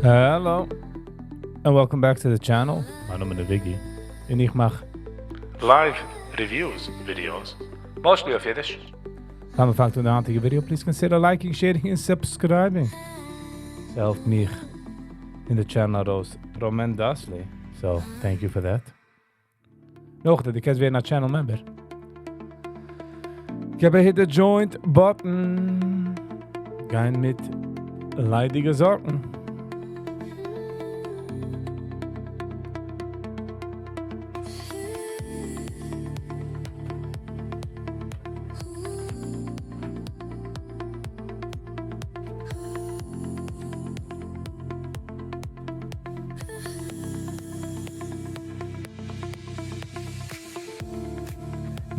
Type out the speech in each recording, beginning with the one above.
Hello and welcome back to the channel. מיין נאמען איז וויגי און איך מאך Live reviews videos, mostly אויף אידיש. פאר מען פאנגט אן די היינטיגע video, please consider liking, sharing און subscribing. ס'העלפט מיך און די channel ארויס tremendously, so thank you for that. נאכדעם, דו קענסט ווערן א channel member. געב א hit די join button. גיין מיט ליידיגע זאקן.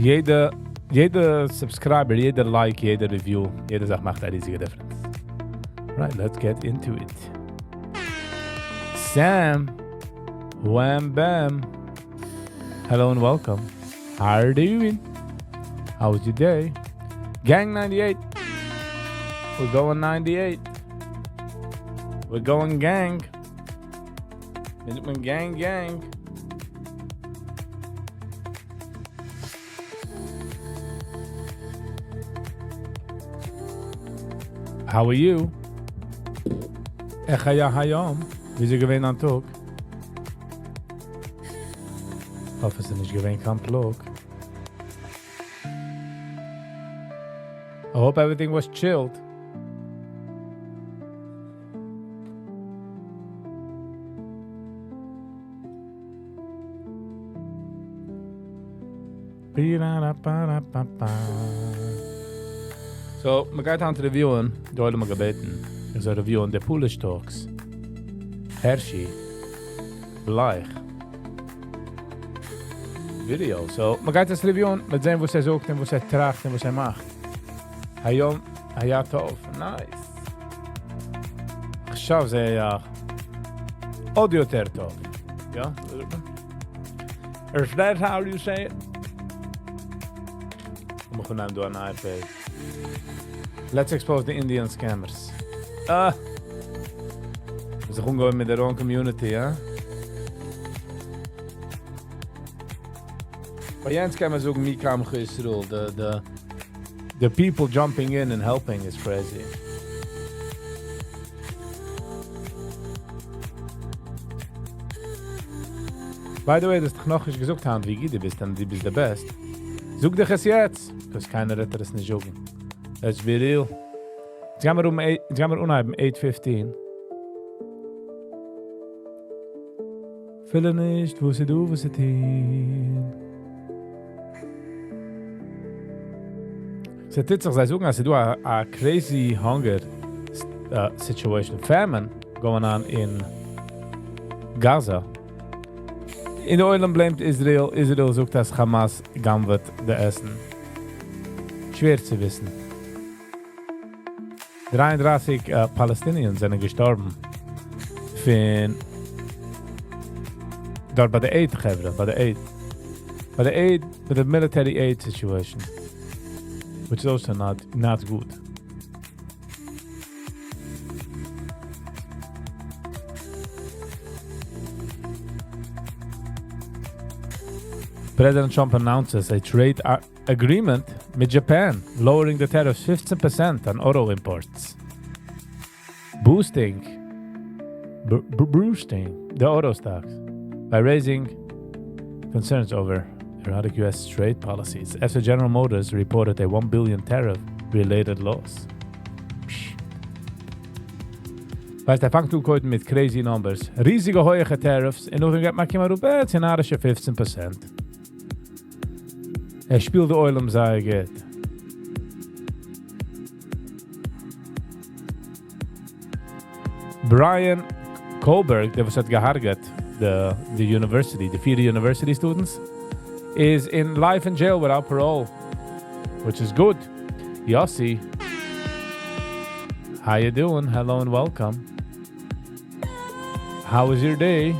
יעדע יעדע subscriber, יעדע like, יעדע review, יעדע זאך מאכט א ריזיגע difference. Right, let's get into it. Sam, wham bam. Hello and welcome. How are you doing? How was your day? Gang 98. We're going 98. We're going gang. Gang, gang. How are you? איך היה היום? ווי איז געווען דיין טאג? האף עס איז נישט געווען קיין פלאג. I hope everything was chilled. So, מען גייט היינט review ען, די עולם האט געבעטן, איך זאל review ען די Polish Talks. Hershey Bleich video. So, מען גייט עס review ען, מ'וועט זען וואס ער זאגט און וואס ער טראכט און וואס ער מאכט. היום היה טוב. Nice. עכשיו זה היה עוד יותר טוב. יא? Is that how you say it? מ'קען דא אן iPad. Let's expose the Indian scammers. Ah. זיך אומגיין מיט their own community, יא? ביי יענץ קען מען זאגן, מי כעמך ישראל, the people jumping in and helping is crazy. By the way, דו האסט נאך נישט געזאגט, היינט, ווי גוט דו ביסט, און דו ביסט the best. זאג דיך עס יעצט, 'cause קיינער וועט דיר עס נישט זאגן. Let's be real. יעצט גייען מיר אום, יעצט גייען מיר אנהייבן 8:15. פיל נישט, וואס דו, וואס טון. ס'טוט זיך, זיי זאגן, אז ס'דא א crazy hunger situation, famine going on in Gaza. אין די עולם blamed Israel, Israel זאגט אז Hamas גנב'עט די עסן. שווער צו וויסן. 33 Palestinians זענען געשטארבן. פון דארט ביי די aid, חברה, ביי די aid. ביי די aid, ביי די military aid situation. Which is also not good. President Trump announces a trade agreement with Japan, lowering the tariffs 15% on auto imports, boosting the auto stocks by raising concerns over erratic U.S. trade policies after General Motors reported a 1 billion tariff-related loss. ווייסט, ער פאנגט אן מיט crazy numbers. ריזיגע הויכע tariffs, און נאכדעם גייט מען קומען אראפ, נארישע 15%. ער שפילט די עולם זייער גוט. Bryan Kohberger, דער וואס האט געהרגעט, the university, די פיר university students, is in life in jail without parole, which is good. Yossi, how you doing? Hello and welcome. How was your day?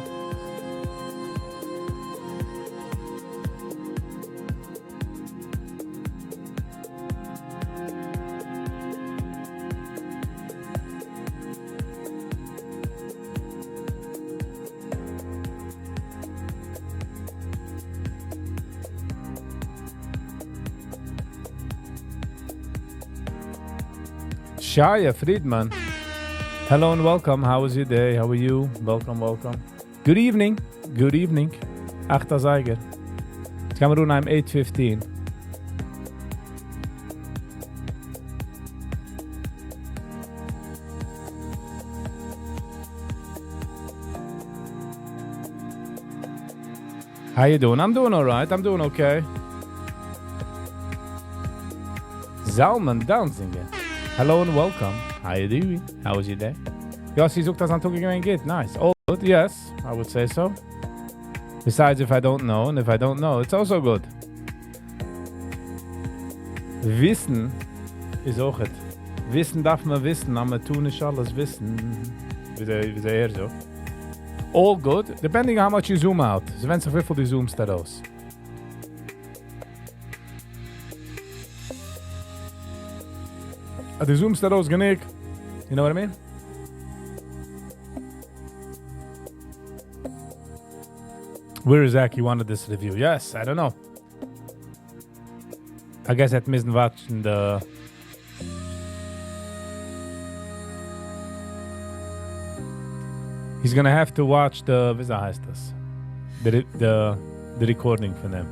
Shaya Friedman. Hello and welcome. How was your day? How are you? Welcome, welcome. Good evening. Good evening. אכט אזייגער. יעצט גיימיר אנהייבן 8:15. How you doing? I'm doing alright. I'm doing okay. Zalman Danzinger. Hello and welcome. How you doing? How was your day? Yossi זאגט אז זיין טאג איז געווען גוט. Nice. All good. Yes, I would say so. Besides, if I don't know, and if I don't know, it's also good. וויסן איז אויך. וויסן דארף מען וויסן, אז מען טאר נישט אלעס וויסן. ווי ער זאגט. All good, depending on how much you zoom out. עס ווענדט זיך וויפיל דו zoomסט ארויס. אז דו zoomסט ארויס גענוג. You know what I mean? Where is Zach? He wanted this review. Yes, I don't know. I guess ער וועט מוזן watchן the. He's gonna have to watch the, ווי הייסט דאס? The recording פון דעם.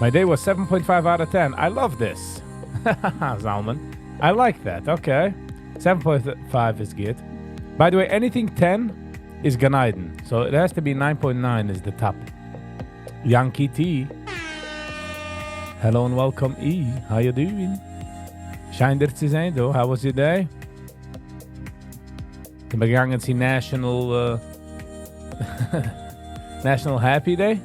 My day was 7.5 out of 10. I love this. Zalman. I like that. Okay. 7.5 is good. By the way, anything 10 is גן עדן. So it has to be 9.9 is the top. Yankee T. Hello and welcome E. How you doing? שיין דיר צו זען, דו. How was your day? איך בין געגאנגען צו National Happy Day.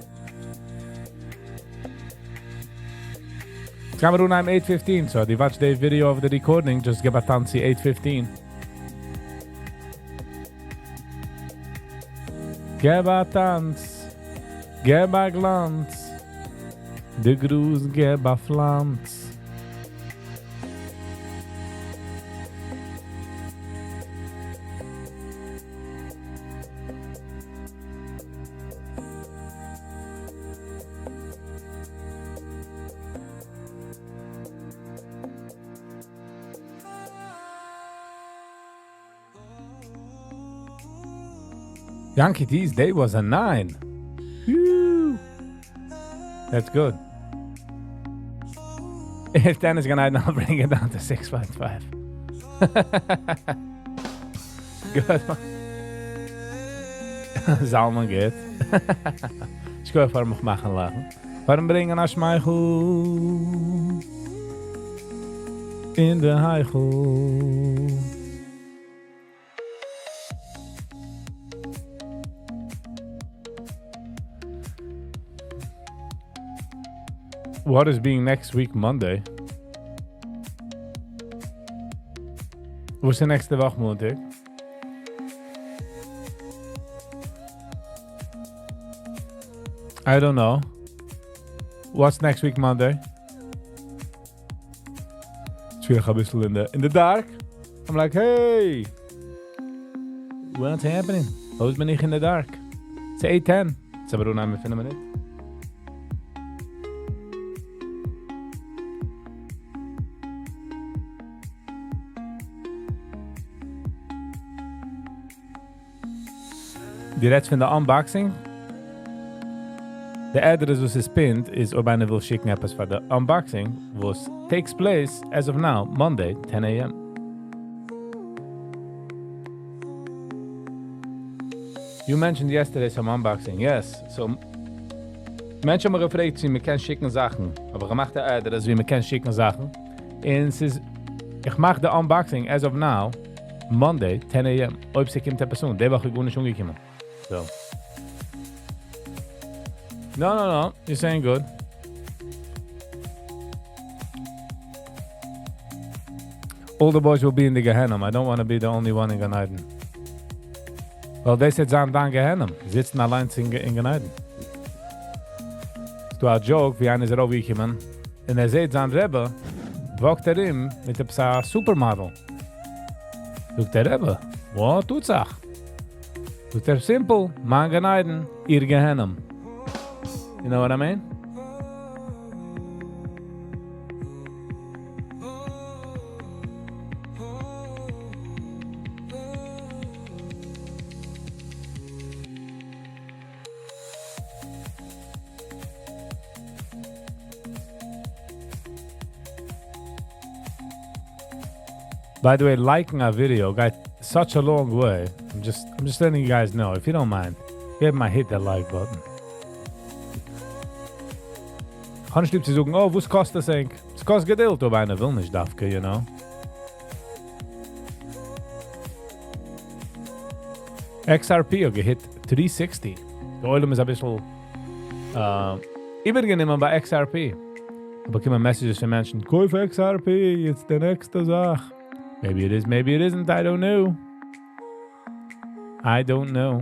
גיימיר אנהייבן 8:15, so דו watch the video of the recording, just גיב א טאנץ צו 8:15. גיב א טאנץ, גיב א גלאנץ, די גראז גיב א פלאנץ. Yankee T's day was a 9. Whew. That's good. If 10 is gonna, I'll bring it down to 6.5. Good. Zalman גייט. איך קען פאר מיך מאכן לאכן. פארן ברענגען א שמייכל אין די היכל. What is being next week Monday? וואס איז נעקסטע וואך מאנטאג? I don't know. What's next week Monday? איך בין א ביסל in the dark. I'm like, hey, what's happening? וואו בין איך in the dark? It's 8:10. It's אבער אנהייבן אין 5 מינוט. דו רעדסט פון די unboxing? The address וואס איז pinned איז אויב איינער וויל שיקן עפעס פאר די unboxing, וואס takes place as of now, Monday, 10 a.m. You mentioned yesterday some unboxing. Yes. So מענטשן האבן געפרעגט צו מ'קען שיקן זאכן. האב איך געמאכט די address וואו מ'קען שיקן זאכן. און ס'איז איך מאך די unboxing as of now, Monday, 10 a.m. אויב ס'קומט עפעס אן. די וואך איז גארנישט אנגעקומען. So. No, no, no. You're saying good. All the boys will be in the גיהנום. I don't want to be the only one in גן עדן. Well, they said זיין דיין גיהנום. זיצן אליין אין גן עדן. ס'דא א joke, ווי איינער איז ארויפגעקומען און ער זעט זיין רבי, walkט ארום מיט א supermodel. זאגט דער רבי, וואס טוט זיך? זאגט ער, simple, מיין גן עדן, איר גיהנום. You know what I mean? By the way, liking a video גייט such a long way. I'm just, I'm just letting you guys know, if you don't mind, געב מיר hit the like button. כ'האב נישט ליב צו זאגן, oh, וואס קאסט דאס ענק? עס קאסט געדולד, אויב איינער וויל נישט דווקא, you know. XRP האט געהיט 360. דער עולם איז א ביסל איבערגענומען ביי XRP. באקומען messages פון מענטשן, קויף XRP, it's די נעקסטע זאך. Maybe it is, maybe it isn't, I don't know. I don't know.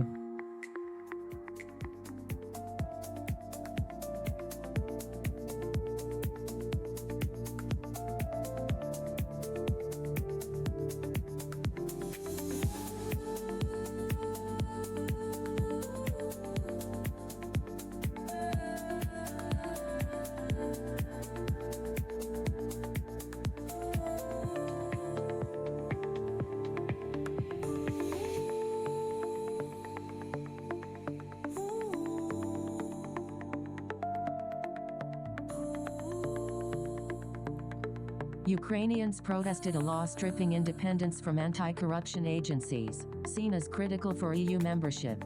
Ukrainians protested a law stripping independence from anti-corruption agencies, seen as critical for EU membership.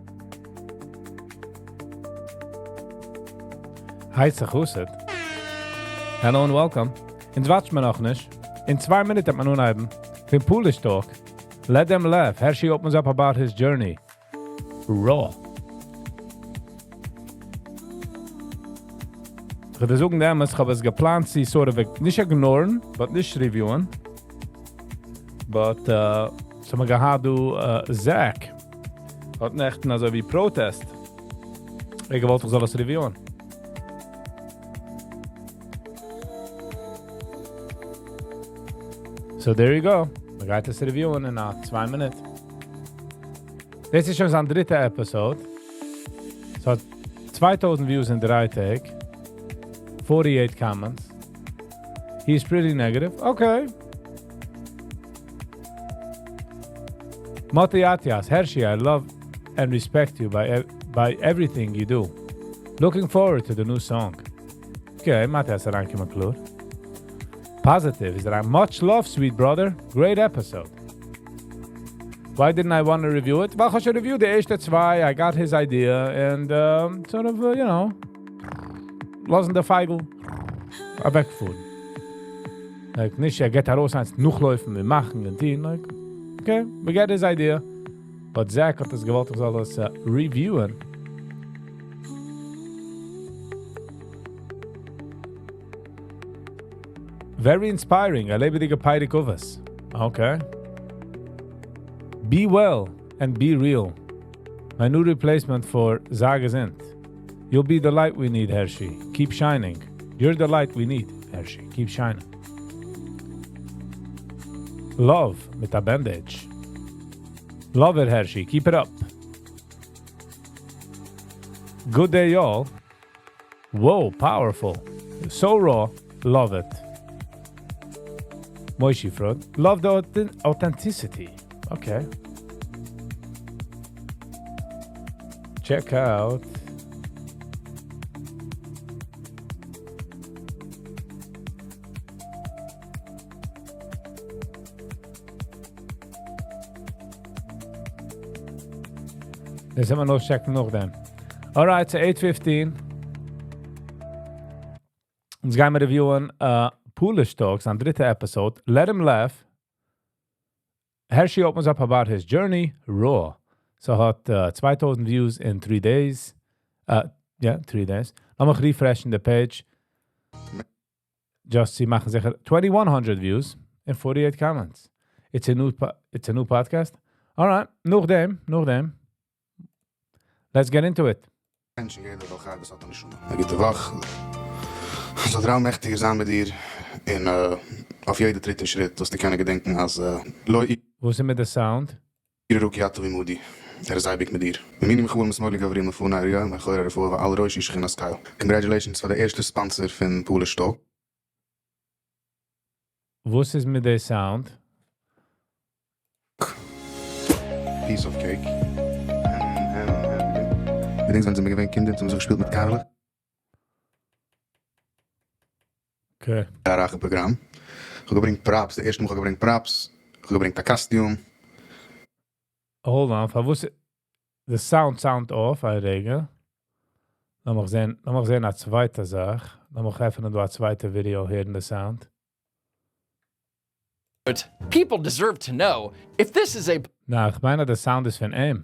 הייסע חסיד. Hello and welcome. אונז וואטשט מען נאך נישט. אין 2 מינוט וועט מען אנהייבן. פון Polish Talk. Let them laugh. Hershey opens up about his journey. Raw. איך וועל דיר זאגן דעם אמת, איך האב עס געפלאנט צו sort of נישט איגנארן, but נישט ריוויוען. But, ס'האט מיר געהאט דא Zach. האט נעכטן אזוי ווי protest. ער געוואלט איך זאל עס ריוויוען. So there you go. מען גייט עס ריוויוען אין א 2 מינוט. דאס איז שוין זיין דריטע episode. ס'האט 2000 views אין 3 טעג. 48 comments. He's pretty negative. Okay. Moti Atias, Hershey, I love and respect you by everything you do. Looking forward to the new song. Okay, Matthias אריינגעקומען קלאר. Positive is that I'm much love, sweet brother. Great episode. Why didn't I want to review it? ווייל איך האב שוין review די ערשטע צוויי. I got his idea and sort of, you know, לאזן די פייגל אוועקפארן. Like, נישט, ער גייט ארויס איינס נאכלויפן, מיר מאכן און טון. Like, okay, we get his idea. But Zach האט עס געוואלט, איך זאל עס ריוויוען. Very inspiring. א לעבעדיגע פרק אבות. Okay. Be well and be real. My new replacement for זיי געזונט. You'll be the light we need, Hershey. Keep shining. You're the light we need, Hershey. Keep shining. Love מיט א bandage. Love it, Hershey. Keep it up. Good day, y'all. Whoa, powerful. So raw. Love it. Moishi Frod. Love the authenticity. Okay. Check out. דאס האבן מיר נאך טשעקן נאכדעם. Alright, so 8:15. אונז גייען מיר ריוויוען Polish Talks, זיין דריטע episode. Let him laugh. Hershey opens up about his journey, raw. So האט 2000 views in 3 days. Yeah, 3 days. לאמיך refreshen the page. Just צו מאכן זיכער. 2100 views and 48 comments. It's a new podcast. All right, נאכדעם, נאכדעם. Let's get into it. מענטשן יעדער וואך האט עס נישט א גוטע וואך. זאל דער אלמעכטיגער זיין מיט דיר און אויף יעדע טריט און שריט, זאלסטו קענען געדענקען אז לא וואס איז מיט די sound? יראו כי אתה עמדי. ער איז אייביג מיט דיר. מימיני מיכאל משמאלי גבריאל מלפני אריאל מאחורי רפאל ועל ראשי שכינת קל. Congratulations פאר די ערשטע sponsor פון Polish Talk. וואס איז מיט די sound? Piece of cake. געדענקסט ווען זעמיר געווען קינדער אונז האבן זיך געשפילט מיט קארלעך? Okay. א רייכע פראגראם. כ'האב געברענגט props, די ערשטע מאל כ'האב געברענגט props, כ'האב געברענגט א costume. Hold on, פארוואס די sound sound off א רגע. לאמיך זען, לאמיך זען א צווייטע זאך. לאמיך עפענען דא א צווייטע ווידיאו הערן די sound. People deserve to know if this is a נא, איך מיין אז די sound איז פון אים.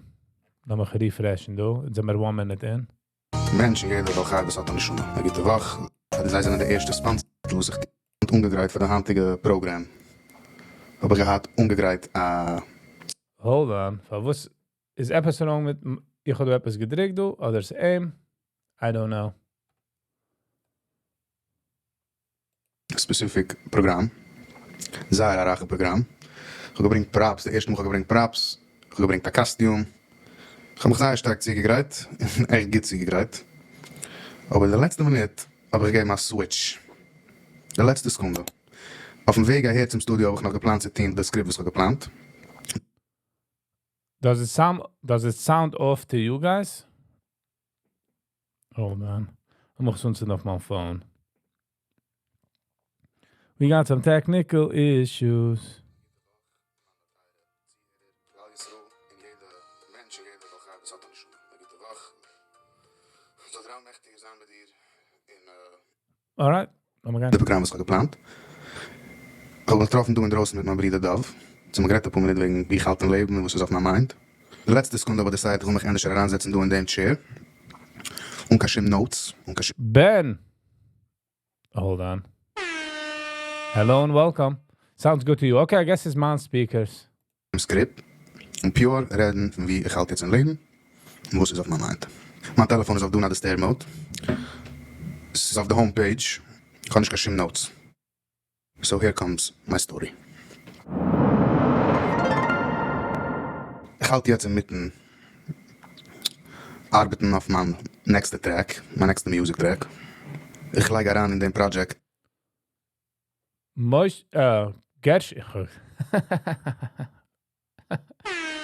לאמיך refresh ן דא, יעצט זעמיר one minute in. מענטש און יעדער בעל חי וואס האט א נשמה. א גוטע וואך. זיי זענען די ערשטע sponsor וואס איך האט אנגעגרייט פאר די היינטיגע פראגראם. האב איך געהאט אנגעגרייט א. Hold on, פארוואס איז עפעס wrong מיט, איך האב דא עפעס געדריקט דא, אדער איז אים? I don't know. Specific פראגראם. זייער א רייכע פראגראם. איך האב געברענגט props, די ערשטע מאל איך האב געברענגט props, איך האב געברענגט א costume. איך האב מיך זייער שטארק צוגעגרייט, און עכט גוט צוגעגרייט. אבער די לעצטע מינוט האב איך געגעבן א switch. די לעצטע סעקונדע. אויפן וועג אהער צום studio האב איך נאך געפלאנט צו טון די script וואס איך האב געפלאנט. Does it sound off to you guys? Hold on. לאמיך עס אנצינדן אויף מיין phone. We got some technical issues. כלל ישראל און יעדע מענטש און יעדע בעל חי וואס האט א נשמה. א גוטע וואך. זאל דער אלמעכטיגער זיין מיט דיר און. Alright, לאמיר גיין. די פראגראם וואס איך האב געפלאנט. איך האב געטראפן דא אינדרויסן מיט מיין ברודער דוב. אונז האבן גערעדט אפאר מינוט וועגן ווי איך האלט אין לעבן און וואס איז אויף מיין mind. די לעצטע סעקונדע האב איך decide ט איך וויל מיך ענדערש אריינזעצן דא אין דעם chair. אן קיין שום notes. אן קיין שום. Ben! Hold on. Hello and welcome. Sounds good to you. Okay, I guess it's מיין speakers. Script. און pure רעדן פון ווי איך האלט יעצט אין לעבן. און וואס איז אויף מיין mind. מיין טעלעפאן איז אויף do not disturb mode. עס איז אויף די home page. איך האב נישט קיין שום notes. So here comes my story. איך האלט יעצט אינמיטן ארבעטן אויף מיין נעקסטע track, מיין נעקסטע music track. איך לייג אריין אין דעם project. Mosh, Gershi.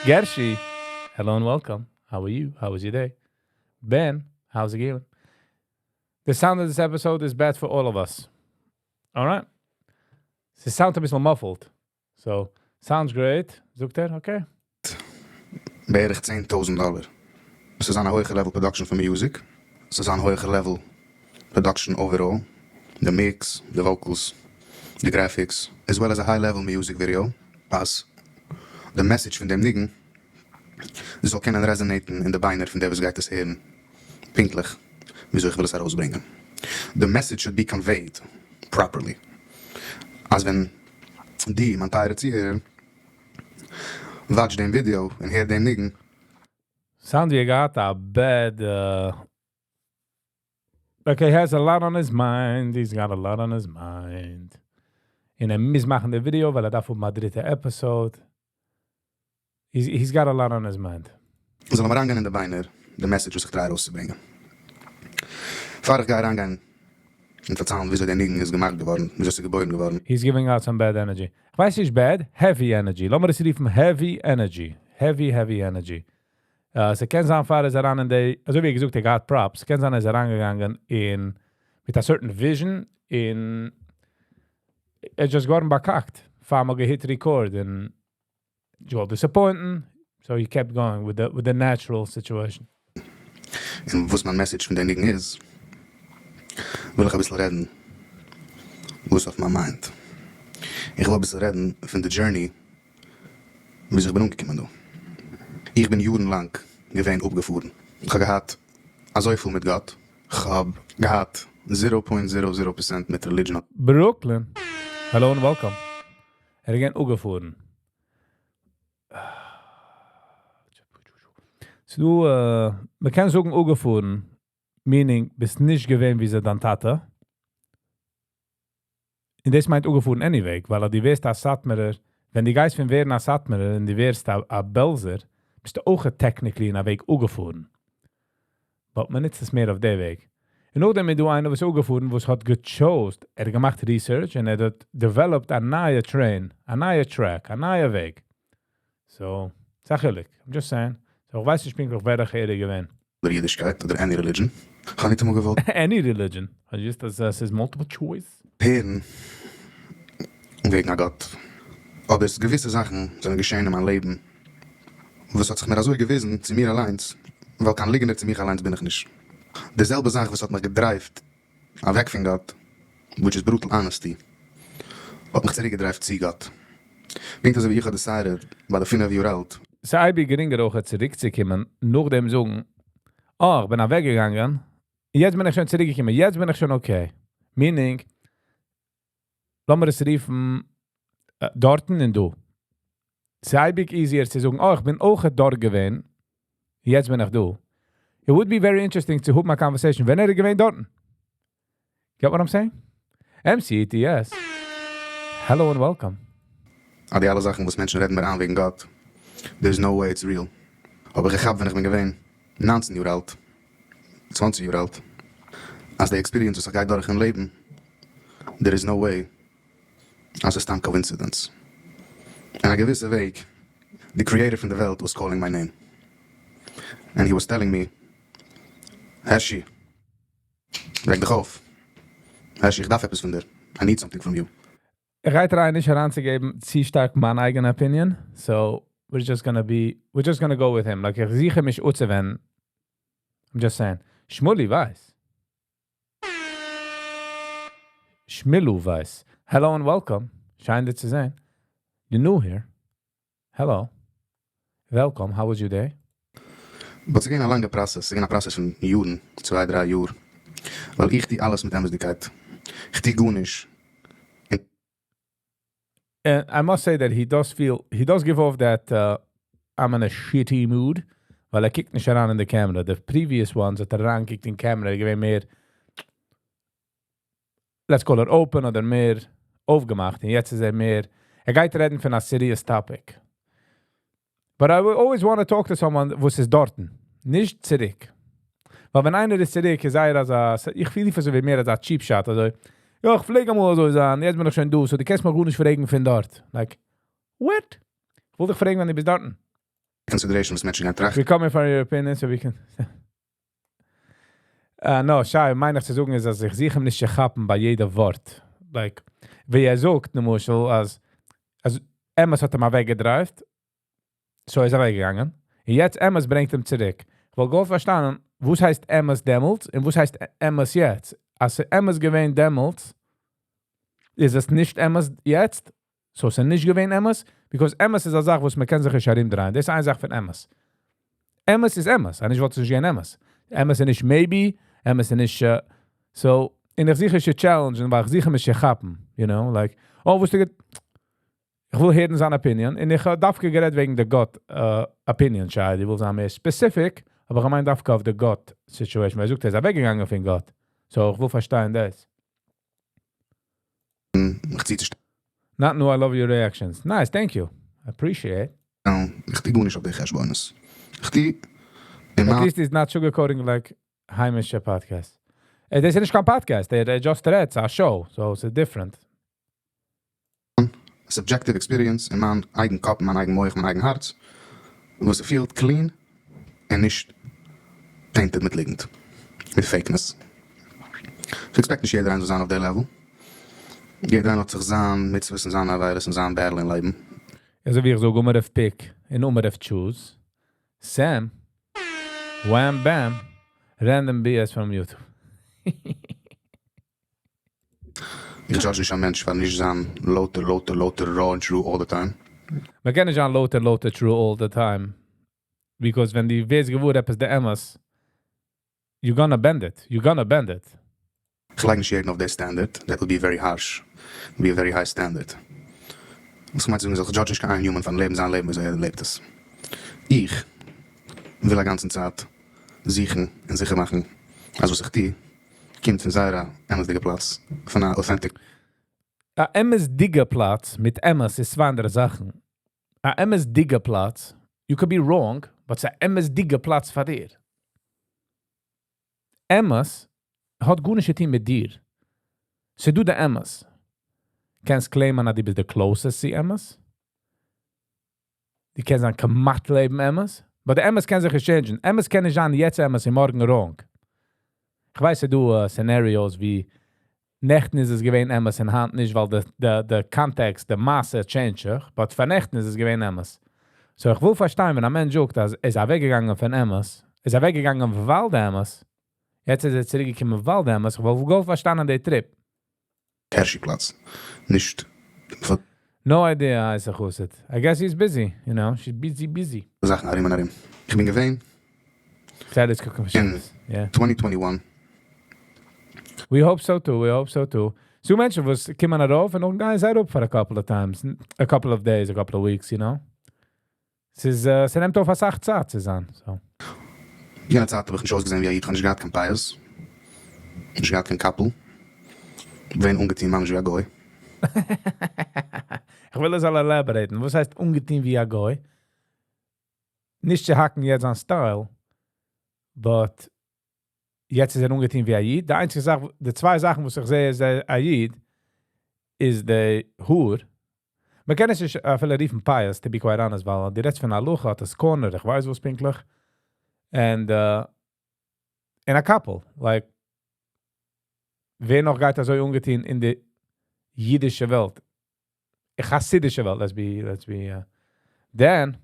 Gershi, hello and welcome. How are you? How was your day? Ben, how's it going? The sound of this episode is bad for all of us. All right? ס'sound א ביסל muffled. So, sounds great. זאגט ער, okay. בערך 10,000 דאלער. עס איז א הויכע level production פון music. עס איז א הויכע level production overall. The mix, the vocals, the graphics, as well as a high level music video. אז the message פון דעם ניגון זאל קענען resonate ן אין די ביינער פון דער וואס גייט עס הערן. פונקטליך וויאזוי איך וויל עס ארויסברענגען. The message should be conveyed properly. אז ווען די, מיין טייערע צוהערער, watch דעם ווידיאו און הערט דעם ניגון. Sound ווי ער געהאט א bad. Okay, he has a lot on his mind. He's got a lot on his mind. און ער מוז מאכן די ווידיאו, ווייל ער דארף האבן א דריטע episode. He's got a lot on his mind. זאל אים אריינגיין אין די ביינער די message וואס איך try ארויסצוברענגען. פאר איך גיי אריינגיין און פארציילן וויאזוי דער ניגון איז געמאכט געווארן, וויאזוי עס איז געבוירן געווארן. He's giving out some bad energy. איך ווייס נישט bad, heavy energy. לאמיר עס רופן heavy energy. Heavy, heavy energy. ס'קען זיין פאר ער איז אריין אין די, אזוי ווי געזאגט, ער געהאט props. ס'קען זיין ער איז אריינגעגאנגען אין, מיט א certain vision, אין, ער איז just געווארן באקאקט. פאר מ'האט גע hit record און געוואלט disappoint ן. So he kept going with the natural situation. און וואס מיין message פון דעם ניגון איז, וויל איך אביסל רעדן וואס אויף מיין mind. איך וויל אביסל רעדן פון די journey ווי איך בין אנגעקומען דא. איך בין יארן לאנג געווען אפגעפארן. איך האב געהאט אזויפיל מיט גאט. איך האב געהאט 0.00% מיט religion. Brooklyn. Hello and welcome. ער איז געווען אפגעפארן. ס'דא, מ'קען זאגן אפגעפארן, meaning ביסט נישט געווען ווי דיין טאטע. און דאס מיינט אפגעפארן anyway, ווייל דו ווערסט א סאטמארער, ווען דו גייסט פון ווערן א סאטמארער און דו ווערסט א בעלזער, ביסטו אויך technically אין א וועג אפגעפארן. But מען נוצט עס מער אויף דער וועג. און נאכדעם איז דא איינער וואס איז אפגעפארן, וואס האט גע chose, ער האט געמאכט research און ער האט developed א נייע train, א נייע track, א נייע וועג. So, ס'א חילוק. I'm just saying. So, איך ווייס נישט פונקטליך וועלכער ער איז געווען. אדער אידישקייט אדער any religion. איך האב ניטאמאל געוואלט Any religion. Just אז עס איז multiple choice. הערן וועגן א גאט. אבער געוויסע זאכן זענען געשען אין מיין לעבן וואס האט זיך מיר אזוי געוויזן צו מיר אליינס, ווייל קיין ליגנער צו מיך אליינס בין איך נישט. די זעלבע זאך וואס האט מיך גע drive ט אוועק פון גאט, which is brutal honesty, האט מיך צוריק גע drive ט צו גאט. פונקט אזוי ווי איך האב decided ביי די 5 יאר אלט. ס'איז אייביג גרינגער אויך צוריקצוקומען, נאכדעם זאגן, "אה, איך בין אוועקגעגאנגען, יעצט בין איך שוין צוריקגעקומען, יעצט בין איך שוין okay." Meaning, לאמיר עס רופן, דארטן און דא. ס'איז אייביג easier צו זאגן, "אה, איך בין אויך דארט געווען, יעצט בין איך דא." It would be very interesting to have my conversation. ווען ער איז געווען דארטן. Get what I'm saying? MCETS. Hello and welcome. אז די אלע זאכן וואס מענטשן רעדן מיר איין וועגן גאט, there's no way it's real. האב איך געכאפט ווען איך בין געווען 19 יאר אלט, 20 יאר אלט, אז די experience וואס איך גיי דורך אין לעבן, there is no way אז עס איז סתם coincidence. אין א געוויסע וועג, the creator פון די וועלט was calling my name. And he was telling me, "הערשי, וועק דיך אויף. הערשי, איך דארף עפעס פון דיר. I need something from you." איך גיי try ען נישט אריינצוגעבן צו שטארק מיין אייגענע opinion. So we're just gonna go with him. Like, איך זוך מיך אפצואווענדן. I'm just saying. Shmuley Weiss. Shmilu Weiss. Hello and welcome. שיין דיך צו זען. You're new here. Hello. Welcome. How was your day? But ס'איז געווען א לאנגע process. ס'איז געווען א process פון יארן, 2, 3 יאר. ווייל איך טו אלעס מיט אמת'דיגקייט. איך טו גארנישט. And I must say that he does give off that I'm in a shitty mood. ווייל ער קוקט נישט אריין אין די camera. The previous ones האט ער אריינגעקוקט אין camera, געווען מער, let's call it open, אדער מער אויפגעמאכט. און יעצט איז ער מער, ער גייט רעדן פון א serious topic. But I will always want to talk to someone וואס איז דארטן. נישט צוריק. ווייל ווען איינער איז צוריק, איז ער אזא, איך פיל אזוי ווי מער אזא cheap shot. אזוי, יא, איך פלעג אמאל אזוי זיין, יעצט בין איך שוין דא, so דו קענסט מיר גארנישט פרעגן פון דארט. Like, what? איך וויל דיך פרעגן, ווען דו ביסט דארטן. Consideration וואס מענטשן גייען טראכטן. We come for your opinion, so we can. No, שי, מיין איך צו זאגן איז, אז איך זוך אים נישט צו כאפן ביי יעדע ווארט. Like, ווי ער זאגט, למשל, אז אמת האט אים אוועקגע drive ט, so איז ער אוועקגעגאנגען. און יעצט אמת ברענגט אים צוריק. איך וואלט גוט פארשטאנען, וואס הייסט אמת דעמאלטס און וואס הייסט אמת יעצט? אז אמת געווען דעמאלטס, איז עס נישט אמת יעצט? So איז עס נישט געווען אמת? Because אמת איז א זאך, וואס מען קען זיך נישט ארומדרייען. דאס איז איין זאך פון אמת. אמת איז אמת. אנישט וואלט עס נישט געווען אמת. אמת איז נישט maybe, אמת איז נישט. So, און איך זוך נישט צו challenge, ווייל איך זוך מיך צו כאפן. Like, oh, וואס דו איך וויל הערן זיין opinion. און איך האב דווקא גערעדט וועגן די גאט opinion, שי. איך וויל זיין מער specific, אבער איך מיין דווקא אויף די גאט situation. ווייל ער זאגט, ער איז אוועקגעגאנגען פון גאט. So, איך וויל פארשטיין דאס. איך צי צו Not new, I love your reactions. Nice, thank you. I appreciate. איך טו גארנישט אויף די חשבונות. איך טו אין At least he's not sugarcoating like היימישע podcast. דאס איז נישט קיין podcast. ער just רעדט, a show. So it's different. Subjective experience אין מיין אייגן קאפ, מיין אייגן מוח, מיין אייגן הארץ, וואס פילט clean און נישט tainted מיט ליגנט, מיט fakeness. איך expect נישט יעדער איינער זאל זיין אויף דער level. יעדער איינער האט זיך זיין מצוות און זיין עבירות און זיין battle אין לעבן. אזוי ווי איך זאג, אומער אויף pick און אומער אויף choose. Sam, wham bam, random BS from YouTube. איך judge נישט א מענטש פאר נישט זיין לויטער, לויטער, לויטער, raw and true all the time. מען קען נישט זיין לויטער, לויטער, true all the time. Because ווען דו ווערסט געוואר עפעס די אמת, you're gonna bend it. You're gonna bend it. איך לייג נישט יעדן אויף דער standard. That would be very harsh. Would be a very high standard. וואס איך מיין צו זאגן איז, איך judge נישט קיין human פארן לעבן זיין לעבן, וויאזוי ער לעבט עס. איך וויל א גאנצן צייט זוכן און זיכער מאכן, אז וואס איך טו, קומט פון זייער א אמת'דיגע פלאץ, פון א authentic א אמת'דיגע פלאץ מיט אמת איז צוויי אנדערע זאכן. א אמת'דיגע פלאץ, You could be wrong, but ס'איז א אמת'דיגע פלאץ פאר דיר. אמת האט גארנישט צו טון מיט דיר. ס'איז דא די אמת. קענסט claim ען אז דו ביסט the closest צו אמת. דו קענסט זיין כמעט לעבן אמת. But די אמת קען זיך נישט change ען. אמת קען נישט זיין יעצט אמת און מארגן wrong. איך ווייס, ס'איז דא scenarios ווי נעכטן איז עס געווען אמת און היינט נישט, ווייל די context, די מעשה change זיך, but פאר נעכטן איז עס געווען אמת. So איך וויל פארשטיין, ווען א מענטש זאגט, אז ער איז אוועקגעגאנגען פון אמת, איז אוועקגעגאנגען ווייל די אמת, יעצט איז ער צוריקגעקומען ווייל די אמת, איך וויל גוט פארשטיין די trip. Catchy פלאץ. נישט פאר No idea, הייסט ער חסיד. I guess he's busy. She's busy, busy. זאכן ארום און ארום. איך בין געווען Sad cooking for in Shabbos. Yeah. 2021. We hope so too. We hope so too. So מענטשן וואס קומען ארויף און נאך גייען זיי אראפ for a couple of times, a couple of days, a couple of weeks. ס'נעמט אויף א סאך צייט צו זיין. So. יענע צייט האב איך נישט אויסגעזען ווי א איד, איך האב נישט געהאט קיין פיאות, נישט געהאט קיין קאפל, געווען אנגעטון ממש ווי א גוי. איך וויל עס elaborate ן. וואס הייסט אנגעטון ווי א גוי? נישט צו האקן יעצט אן style, but יעצט איז ער אנגעטון ווי א איד. די איינציגע זאך, די צוויי זאכן, וואס איך זע איז א איד, איז די האר. מען קען עס נישט אפילו רופן פיאות, to be quite honest, ווייל די רעדסט פון הלכה האט עס corner, איך ווייס וואס פונקטליך. And א קאפל, like, ווער נאך גייט אזוי אנגעטון אין די אידישע וועלט? חסידישע וועלט, let's be. Then,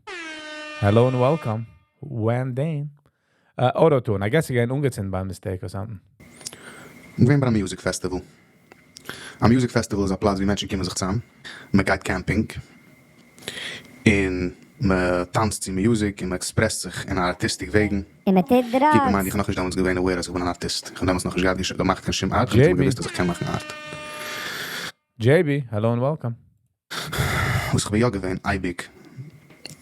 hello and welcome, Wan Dane. Auto-tune, I guess again, אנגעצינדן by mistake or something. איך בין ביי א music festival. א music festival איז א פלאץ וואו מענטשן קומען זיך צוזאם. מען גייט camping. און מען טאנצט צו music און מען express ט זיך אין artistic וועגן. און מען טוט Keep in drugs. mind, איך האב נאכנישט דעמאלטס געווען aware אז איך בין אן ארטיסט. איך האב דעמאלטס נאכנישט געהאט געמאכט קיין שום art. איך האב JB. געוואוסט אז איך קען מאכן art. JB, hello and welcome. וואס איך בין יא געווען, אייביג,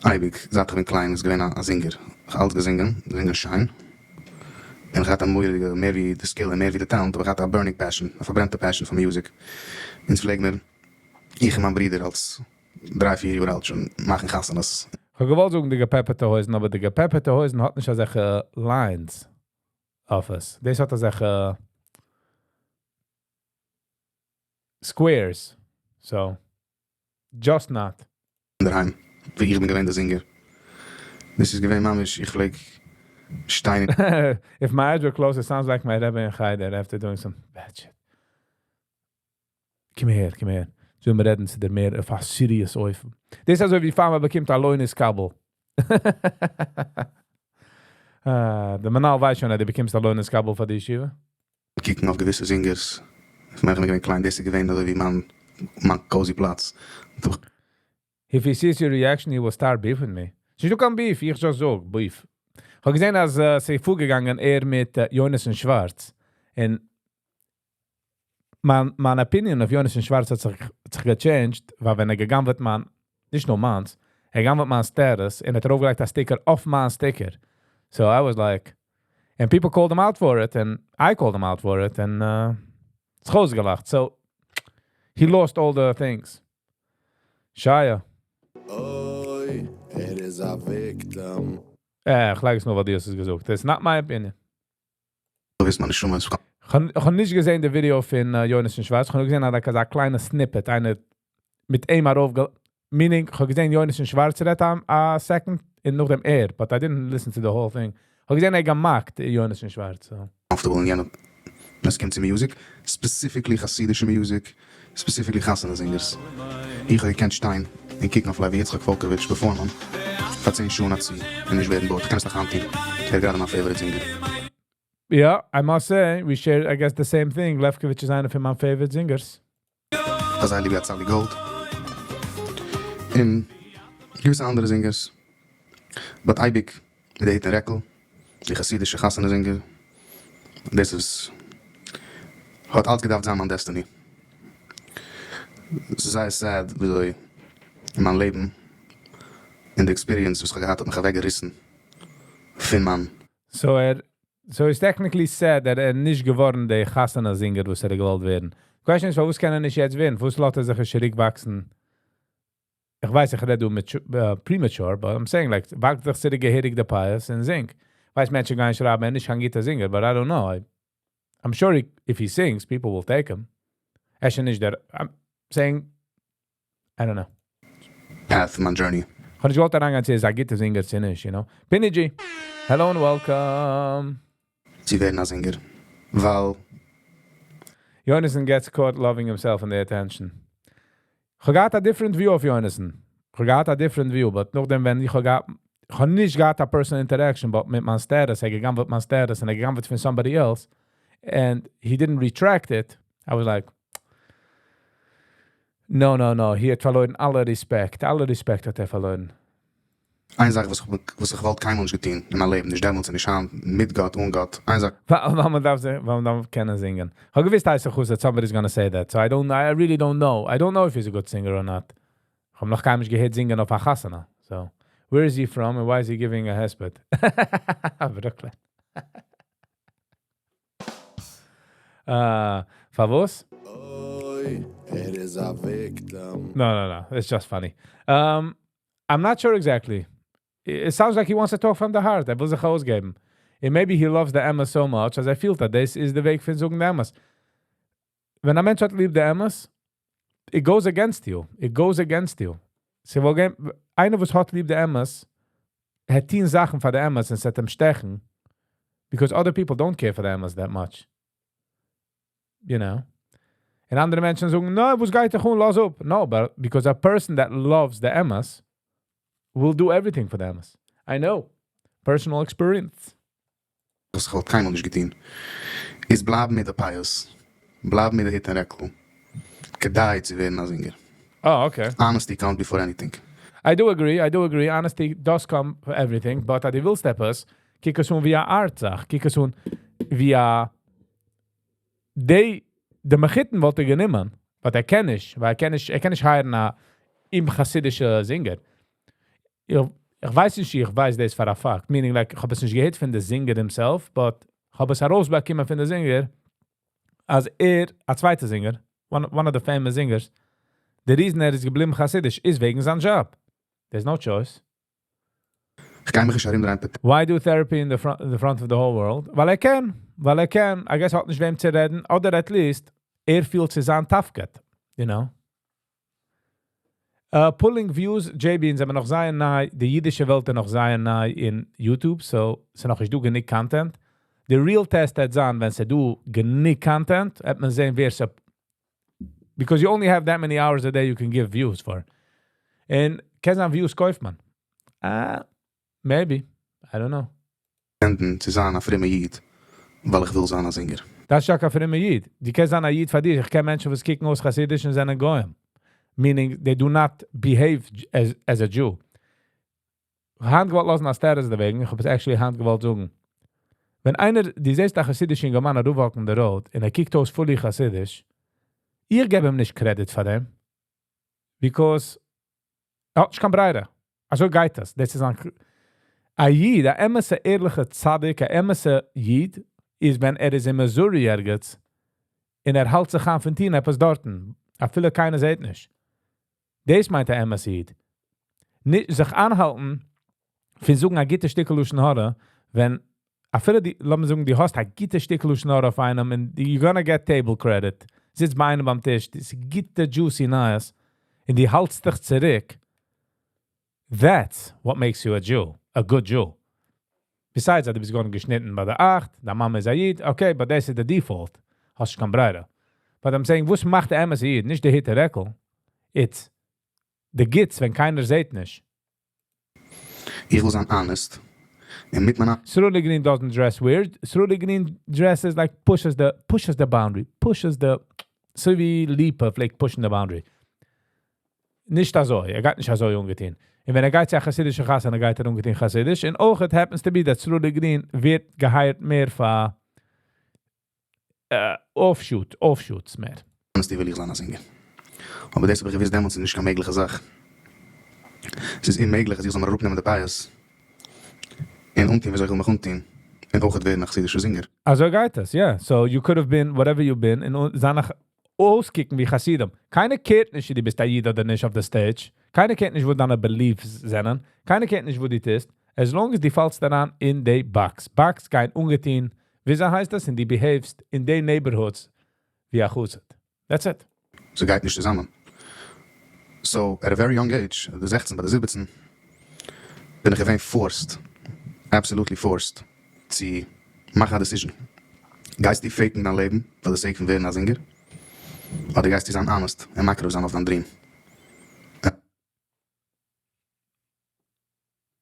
אייביג, זייט איך בין קליין, איז געווען א singer. איך האב אלץ געזונגען, זינגען שיין. און איך האט א מורא'דיגע, מער ווי די skill און מער ווי די talent, אבער איך האט א burning passion, א פארברענטע passion פאר music. אונז פלעגן מיר, איך און מיין ברודער אלס 3, 4 יאר אלט שוין, מאכן חתונות. איך האב געוואלט זאגן די געפעפערטע הויזן, אבער די געפעפערטע הויזן האט נישט אזעלכע lines אויף עס. דאס האט אזעלכע squares. So, just not. דערהיים, ווי איך בין געווען דער singer. דאס איז געווען ממש, איך פלעג שטיין If my eyes were closed, it sounds like my Rebbe in Chaider after doing some bad shit. קום אהער, קום אהער. זאלן מיר רעדן צו דיר מער אויף א serious אופן. דאס איז אזוי ווי פאר מען באקומט א לא נתקבל. אה, דער מנהל ווייסט שוין, אז דו באקומסט א לא נתקבל פאר די ישיבה. קוקן אויף געוויסע singers. פון ווען איך בין געווען קליין, דאס איז געווען אזוי ווי מיין cozy פלאץ. If he sees your reaction, he will start beef with me. ס'איז נישטא קיין beef, איך just זאג, beef. איך האב געזען, אז ס'איז פארגעגאנגען ער מיט יונתן שווארץ. און מיין opinion אויף יונתן שווארץ האט זיך גע change ט, ווייל ווען ער געגנב'עט מיין, נישט נאר מיינס, ער גנב'עט מיין status און האט ארויפגעלייגט א sticker אויף מיין sticker. So I was like, and people called him out for it, and I called him out for it, and זיך אויסגעלאכט. So he lost all the things. Shia. אוי, ער איז א victim. איך לייג עס נאר, ווייל דו האסט עס געזאגט. That's not my opinion. דו ווייסט, מיין נשמה איז איך האב נישט געזען די ווידיאו פון יונתן שווארץ. איך האב נאר געזען, אזא קליינע snippet, איינער מיט אים ארויף, meaning, איך האב געזען יונתן שווארץ רעדט א second און נאכדעם ער, but I didn't listen to the whole thing. איך האב געזען, ער געמאכט יונתן שווארץ. So. comfortable אין יענע, ווען עס קומט צו music, specifically חסידישע music, specifically חתונה singers. איך האב געקענט שטיין און קוקן אויף לוי יצחק פאלקאוויטש perform ען פאר 10 שעה נאך צו און נישט ווערן bored. איך קען עס נאך היינט טון. ער איז גראדע מיין favorite singer. Yeah, I must say, we share, I guess, the same thing. Lefkovich איז איינער פון מיינע favorite singers. איך האב ליב צאלי גאלד. און געוויסע אנדערע singers. But אייביג מיט די היט און רעקל, די חסידישע חתונה singer. דאס איז האט אלץ געדארפט זיין מיין destiny. עס איז זייער sad וויאזוי אין מיין לעבן, אין די experience, וואס איך האב געהאט, האט מיך אוועקגעריסן פון מיין So it's technically sad that ער נישט געווארן דער חתונה singer, וואס ער געוואלט ווערן. Question איז, פארוואס קען ער נישט יעצט ווערן? וואס לאזט ער זיך צוריקוואקסן? איך ווייס, איך רעד דא premature, but I'm saying, like, וואקס דיך צוריק געהעריג די פאות און זינג. ווייס מענטשן גייען שרייבן, ער איז נישט קיין גוטער singer, but I don't know. I'm sure if he sings, people will take him. ער איז נישט דער, I'm saying, I don't know. Path פון מיין journey. איך האב נישט געוואלט אריינגיין צו ער איז א גוטער singer צו נישט. Pinny G, hello and welcome. צו ווערן א singer. ווייל Yonason gets caught loving himself and the attention. איך האב א different view of Yonason. איך האב א different view, but נאכדעם ווען איך האב איך האב נישט געהאט א personal interaction, but מיט מיין status, ער גע'גנב'עט מיין status און ער גע'גנב'עט פון somebody else, and he didn't retract it, I was like, no, no, no, he האט פארלוירן אלע respect, אלע respect האט ער פארלוירן. איין זאך וואס איך וואלט קיינמאל נישט געטון אין מיין לעבן, נישט דעמאלטס און נישט היינט, מיט גאט, אן גאט. איין זאך ווייל מען דארף, ווייל מען דארף קענען זינגען. איך האב געוואוסט, הייסט איך that somebody's gonna say that. So I don't, I really don't know. I don't know if he's a good singer or not. איך האב נאך קיינמאל נישט געהערט זינגען אויף א חתונה. So, where is he from and why is he giving a הספד? Brooklyn. פארוואס? אוי, ער איז א victim. No, no, no. It's just funny. I'm not sure exactly. It sounds like he wants to talk from the heart. ער וויל זיך אויסגעבן. And maybe he loves the אמת so much אז ער פילט that this is the וועג פון זאגן די אמת. ווען א מענטש האט ליב די אמת, it goes against you. It goes against you. ס'וואלט גיין, איינער וואס האט ליב די אמת, וועט טון זאכן פאר די אמת און ס'וועט אים שטעכן, because other people don't care for the אמת that much. You know? און אנדערע מענטשן זאגן, no, וואס גייט דיך אן, לאז אפ. No, but because a person that loves the אמת will do everything for the אמת. I know. Personal experience. וואס איך וואלט קיינמאל נישט געטון, איז בלייבן מיט די פאות, בלייבן מיט די היט און רעקל, כדי צו ווערן א singer. Oh, okay. Honesty comes before anything. I do agree, I do agree. Honesty does come for everything, but אז דו ווילסט עפעס, קוק עס אן ווי א art זאך, קוק עס אן ווי א די מחותן וואלט ער גענומען, but ער קען נישט, ווייל ער קען נישט, ער קען נישט hire'ן א אומחסידישע singer. איך ווייס נישט, איך ווייס דאס פאר א fact, meaning like, איך האב עס נישט געהערט פון די singer himself, but איך האב עס ארויסבאקומען פון די singer, אז ער, א צווייטער singer, one of the famous singers, the reason ער איז געבליבן חסידיש איז וועגן זיין job. There's no choice. איך גיי מיך נישט ארומדרייען. Why do therapy in the front of the whole world? ווייל ער קען. ווייל ער קען. I guess האט נישט וועם צו רעדן. אדער at least, ער פילט ס'איז זיין תפקיד. You know? Pulling views, JB, אונז זענען נאך זייער ניי, די אידישע וועלט איז נאך זייער ניי אין YouTube, so ס'איז נאך נישט דא גענוג content. The real test וועט זיין, ווען ס'איז דא גענוג content, וועט מען זען, ווער ס' because you only have that many hours a day you can give views for. און קען זיין views קויפט מען. Maybe. I don't know. צו זיין א פרומער איד, ווייל איך וויל זיין א singer. דאס איז יא א פרומער איד. דו קענסט זיין א איד פאר דיר. איך קען מענטשן, וואס קוקן אויס חסידיש און זענען גוים. Meaning, they do not behave as a Jew. היינט געוואלט לאזן א status דערוועגן. איך האב עס actually היינט געוואלט זאגן. ווען איינער, דו זעסט א חסידישן יונגערמאן אראפ walk'ן the road, און ער קוקט אויס fully חסידיש, איך געב אים נישט credit פאר דעם. Because ער האט נישט קיין ברירה. אזוי גייט דאס. דאס איז א איד, א אמת'ע ערליכע צדיק, א אמת'ע איד, איז ווען ער איז אין Missouri ערגעץ, און ער האלט זיך אן פון טון עפעס דארטן, אפילו קיינער זעט נישט. דאס מיינט א אמת'ע איד. נישט זיך איינהאלטן, פון זאגן א גוטע שטיקל לשון הרע, ווען אפילו די, לאמיר זאגן, דו האסט א גוטע שטיקל לשון הרע אויף איינעם, and you're gonna get table credit. זיצט ביי איינעם ביים טיש, דאס איז גוטע juicy נייעס, און דו האלטסט דיך צוריק. That's what makes you a Jew, a good Jew. Besides, דו ביסט געווארן געשניטן ביי די 8, דיין מאמע איז א איד, okay, but that's the default. האסט קיין ברירה. But I'm saying, וואס מאכט דער אמת'ע איד? נישט די היט און רעקל. It's the גוטס, ווען קיינער זעט נישט. איך וויל זיין honest. און מיט מיין Sruli Green doesn't dress weird. Sruli Green dresses like pushes the boundary, pushes the אזוי ווי ליפא פלעגט pushing the boundary. נישט אזוי, ער גייט נישט אזוי אנגעטון. און ווען ער גייט צו א חסידישע חתונה, גייט ער אנגעטון חסידיש. און אויך it happens to be that Sruli Green ווערט gehired מער פאר offshoots מער. Honesty וויל איך זיין א singer. אבער דאס האב איך געוואוסט דעמאלטס איז נישט קיין מעגליכע זאך. עס איז אוממעגליך, אז איך זאל מיר אראפנעמען די פאות. און אנטון, ווי אזוי איך וויל מיך אנטון. און אויך ווערן א חסידישער singer. אזוי גייט עס, yeah. So you could have been whatever you've been און זיין נאך אויסקוקן ווי חסידים. קיינער care'ט נישט, דו ביסט א איד אדער נישט אויף די stage. קיינער קען נישט וואס דיינע beliefs זענען. קיינער קען נישט וואס דו טוסט. As long as דו פאלסט אריין אין די box. Box גיין אנגעטון. וויאזוי הייסט דאס? און דו behave סט אין די neighborhoods ווי א חסיד. That's it. ס'גייט נישט צוזאמען. So, at a very young age, די 16 ביי די 17, בין איך געווען forced, absolutely forced, צו מאכן א decision. גייסטו fake ן דיין לעבן פאר די sake פון ווערן א זינגער? אדער גייסטו זיין honest און מקריב זיין אויף דיין dream?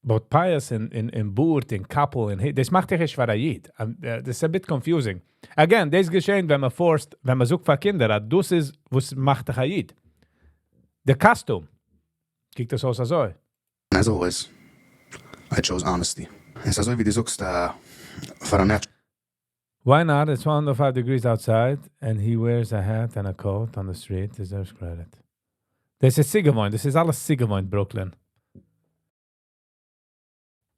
But פיאות און בארד און קאפל און דאס מאכט דיך נישט פאר א איד. דאס איז a bit confusing. Again, דאס געשעט ווען מען force ט, ווען מען זאגט פאר קינדער, אז דאס איז, וואס מאכט דיך א איד. The costume. קוקט דאס אויס אזוי. As always, I chose honesty. עס איז אזוי ווי דו זאגסט פאר א natural Why not? It's 105 degrees outside and he wears a hat and a coat on the street. Deserves credit. דאס איז צוגעוואוינט. דאס איז אלעס צוגעוואוינט, Brooklyn.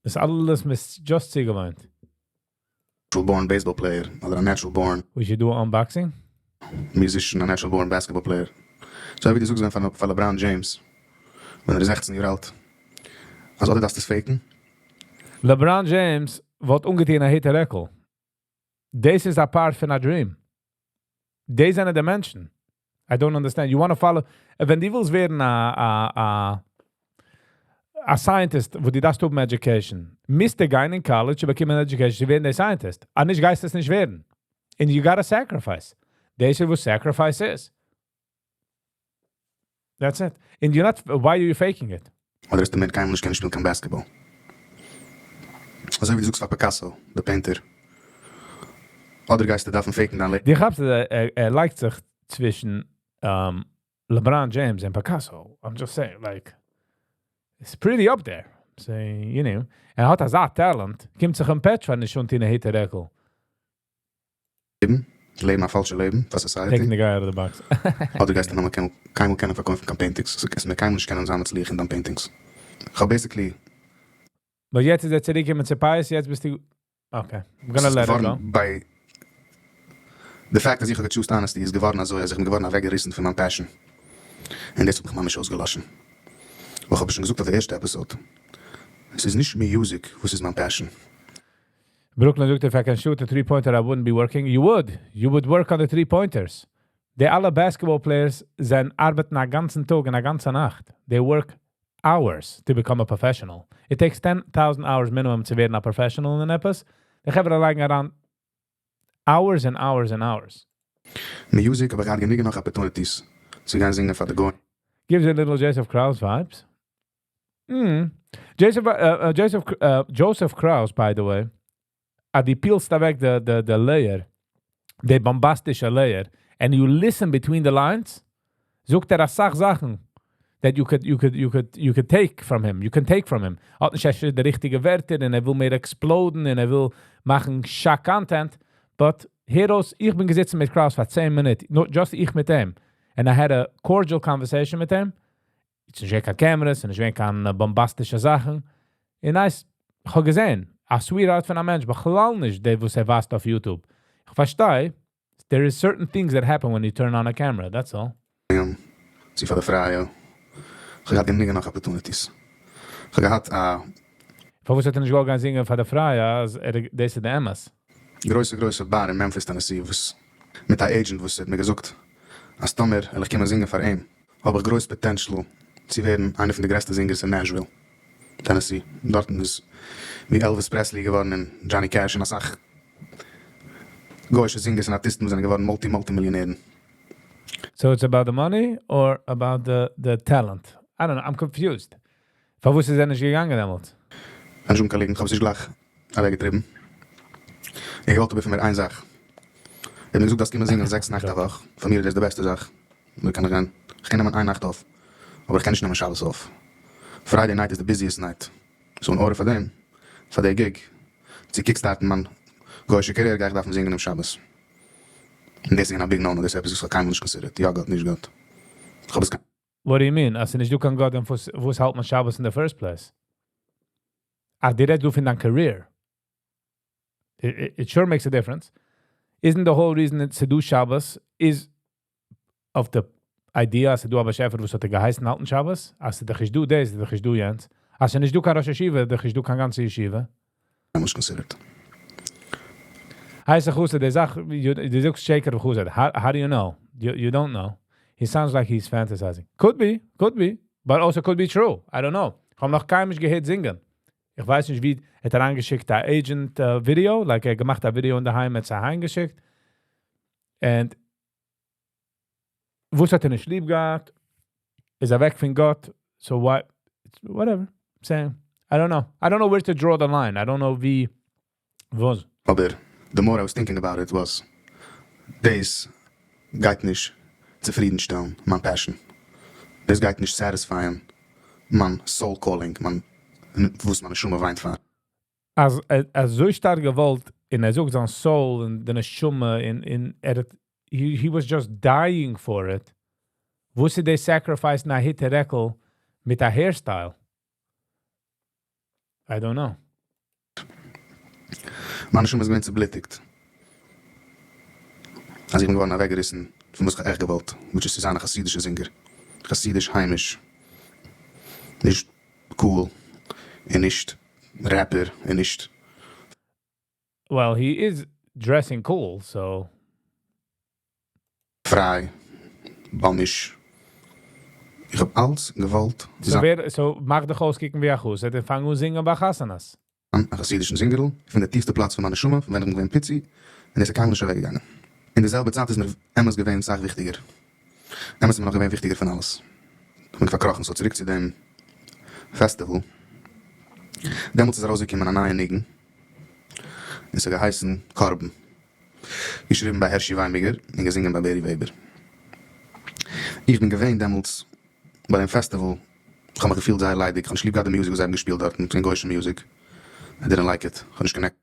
דאס איז אלעס מיט just צוגעוואוינט. Born baseball player אדער a natural born We should do an unboxing. musician, a natural born basketball player. אזוי ווי דו זאגסט ווען פאר LeBron James, ווען ער איז 16 יאר אלט. אז אדער דארפסטו עס fake ן. LeBron James וואלט אנגעטון א הוט א רעקל. דאס איז a part פון א dream. דאס זענען די מענטשן. I don't understand. You want to follow. ווען דו ווילסט ווערן א scientist, וואו דו דארפסט האבן education, מוזטו גיין אין college צו באקומען education, צו ווערן א scientist. אנדערש גייסטו עס נישט ווערן. And you gotta sacrifice. דאס איז וואס sacrifice איז. That's it. And you're not, why are you faking it? אדער וועסטו מער קיינמאל נישט קענען שפילן קיין basketball. אזוי ווי דו זאגסט פאר Picasso, the painter. אדער גייסטו דארפן fake ן דיין לעבן. דו כאפסט, ער לייגט זיך צווישן LeBron James and Picasso. I'm just saying, like, it's pretty up there. Say, ער האט אזא talent, קומט זיך אים פעטש פאר נישט אנטון א הוט א רעקל. לעבן א פאלשע לעבן פאר society. Taking the guy out of the box. אדער גייסטו נאכאמאל קיינמאל קענען פארקויפן קיין paintings. So, קענסטו מער קיינמאל נישט קענען זיין מצליח אין דיין paintings. איך האב basically But יעצט איז ער צוריקגעקומען צו פיאות, יעצט ביסטו. Okay, I'm gonna let it go. By the fact אז איך האב גע choose ט honesty איז געווארן אזוי, אז איך בין געווארן אוועקגעריסן פון מיין passion. און דאס האט מיך ממש אויסגעלאשן. איך האב שוין געזאגט אויף די ערשטע episode. עס איז נישט music, וואס איז מיין passion. Brooklyn זאגט, if I can shoot a three-pointer, I wouldn't be working. You would. You would work on the three-pointers. די אלע basketball players זענען ארבעטן א גאנצן טאג און א גאנצע נאכט. They work hours to become a professional. It takes 10,000 hours minimum צו ווערן א professional אין עפעס. די חברה לייגן אריין hours and hours and hours. Music, האב איך געהאט גענוג נאך opportunities צו גיין זינגען פאר די גוים. Gives you a little Joseph Kraus vibes. Joseph Kraus, by the way, דו peel סט אוועק the layer, the באמבאסטישע layer, and you listen between the lines, זאגט ער א סאך זאכן that you could take from him. You can take from him. האט נישט אפשר די ריכטיגע ווערטער און ער וויל מער explode ן און ער וויל מאכן shock content, but הער אויס, איך בין געזעצן מיט Kraus פאר 10 מינוט, not just איך מיט אים. And I had a cordial conversation מיט אים. עס איז נישט קיין cameras, עס איז נישט קיין באמבאסטישע זאכן. און nice, איך האב געזען, א sweetheart פון א מענטש, בכלל נישט דער, וואס ער ווייזט אויף YouTube. איך פארשטיי, there is certain things that happen when you turn on a camera, that's all. צו פאר די פרייע. איך האב געהאט גענוג נאך opportunities. איך האב געהאט א פארוואס האט ער נישט געוואלט גיין זינגען פאר די פרייע, אז ער דאס איז די אמת? גרויסע, גרויסע bar אין Memphis, Tennessee, וואס מיט א agent, וואס האט מיר געזאגט, אז טאמער וועל איך קומען זינגען פאר אים, האב איך גרויס potential צו ווערן איינער פון די גרעסטע singers אין Nashville, Tennessee. דארט איז ווי Elvis Presley געווארן און Johnny Cash און א סאך גוי'שע singers און ארטיסטן זענען געווארן multi multi מיליאנערן. So it's about the money or about the talent? I don't know, I'm confused. פארוואס איז ער נישט געגאנגען דעמאלט? קיין שום קאלעגן, איך האב זיך גלייך אוועקגעטריבן. איך וואלט אבער פון מיר איין זאך. ער האט מיר געזאגט, אז קומען זינגען זעקס נאכט א וואך. פאר מיר איז דאס די בעסטע זאך. מיר קען איך גיין. איך קען נעמען איין נאכט off. אבער איך קען נישט נעמען שבת off. Friday night איז the busiest night. So אין order פאר דעם, פאר די gig, צו kickstart ן מיין גוי'שע career, גיי איך דארפן זינגען אום שבת. און דאס איז א big no-no, דאס איז עפעס וואס איך האב קיינמאל נישט considered. יא גאט, נישט גאט. איך האב עס What do you mean? אז נישט דא קיין גאט, דאן וואס האלט מען שבת in the first place? אה, דו רעדסט דא פון דיין career. It sure makes a difference. Isn't the whole reason that ס'דא שבת is of the idea אז ס'דא א באשעפער וואס האט דיר געהייסן האלטן שבת? אז ס'איז דאך נישט דא דאס, איז דאך נישט דא יענץ. אז ס'איז נישט דא קיין ראש ישיבה, איז דאך נישט דא קיין גאנצע ישיבה. נישט considered. הייסט א חסיד, די זאך, דו זאגסט שקר וחסיד. How do you know? You don't know. He sounds like he's fantasizing. Could be, could be, but also could be true. I don't know. איך האב נאך קיינמאל נישט געהערט זינגען. איך ווייס נישט ווי, ער האט אריינגעשיקט א agent video, like ער האט געמאכט א video אין דערהיים, האט עס אריינגעשיקט. And וואס האט ער נישט ליב געהאט? איז ער אוועק פון גאט? So what? Whatever. Saying, I don't know. I don't know where to draw the line. I don't know ווי וואס. אבער the more I was thinking about it was, דאס גייט נישט צופרידנשטעלן מיין passion. דאס גייט נישט satisfy ען מיין soul calling, מיין וואס מיין נשמה וויינט פאר. אז ער אזוי שטארק געוואלט, און ער זאגט זיין soul און די נשמה, און ער האט, he was just dying for it. וואס איז די sacrifice א היט רעקל מיט א hairstyle? I don't know. מיין נשמה איז געווען צעבלוטיגט. אז איך בין געווארן אוועקגעריסן פון וואס איך האב עכט געוואלט, which איז צו זיין א חסידישע זינגער. חסידיש היימיש. נישט cool. און נישט rapper. און נישט Well, he is dressing cool, so. פריי. באמיש. איך האב אלץ געוואלט So ווער, so מאך דיך אויסקוקן ווי א חסיד און פאנג אן זינגען ביי חתונות. א חסידישן זינגערל, פון די טיפסטע פלאץ פון מיין נשמה, פון ווען איך בין געווען פיצי, און דאס איז קיינמאל נישט אוועקגעגאנגען. אין די זעלבע צייט איז מיר אמת געווען אסאך וויכטיגער. אמת איז מיר נאך געווען וויכטיגער פון אלעס. איך בין פארקראכן, so צוריק צו דעם festival. דעמאלטס איז ארויסגעקומען א נייע ניגון, און ס'האט געהייסן קרבן. געשריבן ביי הערשי וויינבערגער און געזינגען ביי בערי וועבער. איך בין געווען דעמאלטס ביי דעם festival, איך האב מיך געפילט זייער ליידיג, איך האב נישט ליב געהאט די music וואס זיי האבן געשפילט דארטן, ס'געווען גוי'שע music. I didn't like it. איך האב נישט connect.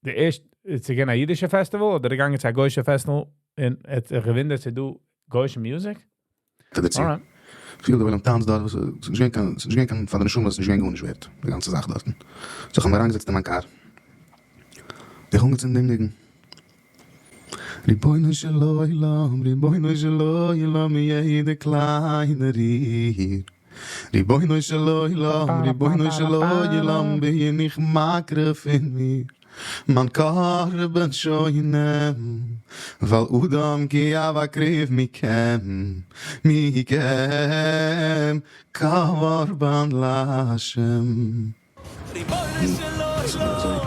די ערשט, איז געווען א אידישע festival אדער געגאנגען צו א גוי'שע festival און האט זיך געוואונדערט ס'איז דא גוי'שע music? דערצו. Alright. איך פיל די עולם טאנצט דארט, ס'איז נישט געווען קיין, ס'איז נישט געווען קיין פאר די נשמה, ס'איז נישט געווען גארנישט ווערט, די גאנצע זאך דארטן. So איך האב מיר אריינגעזעצט אין מיין קאר, איך האב אנגעצינדן דעם ניגון. רבונו של עולם, רבונו של עולם, יעדע קליינע ריר. רבונו של עולם, רבונו של עולם, בין איך מקריב פון מיר. מיין קרבן שוין נעם, ווייל אדם כי אבקריב מכם, מכם, קרבן להשם. אזוי אין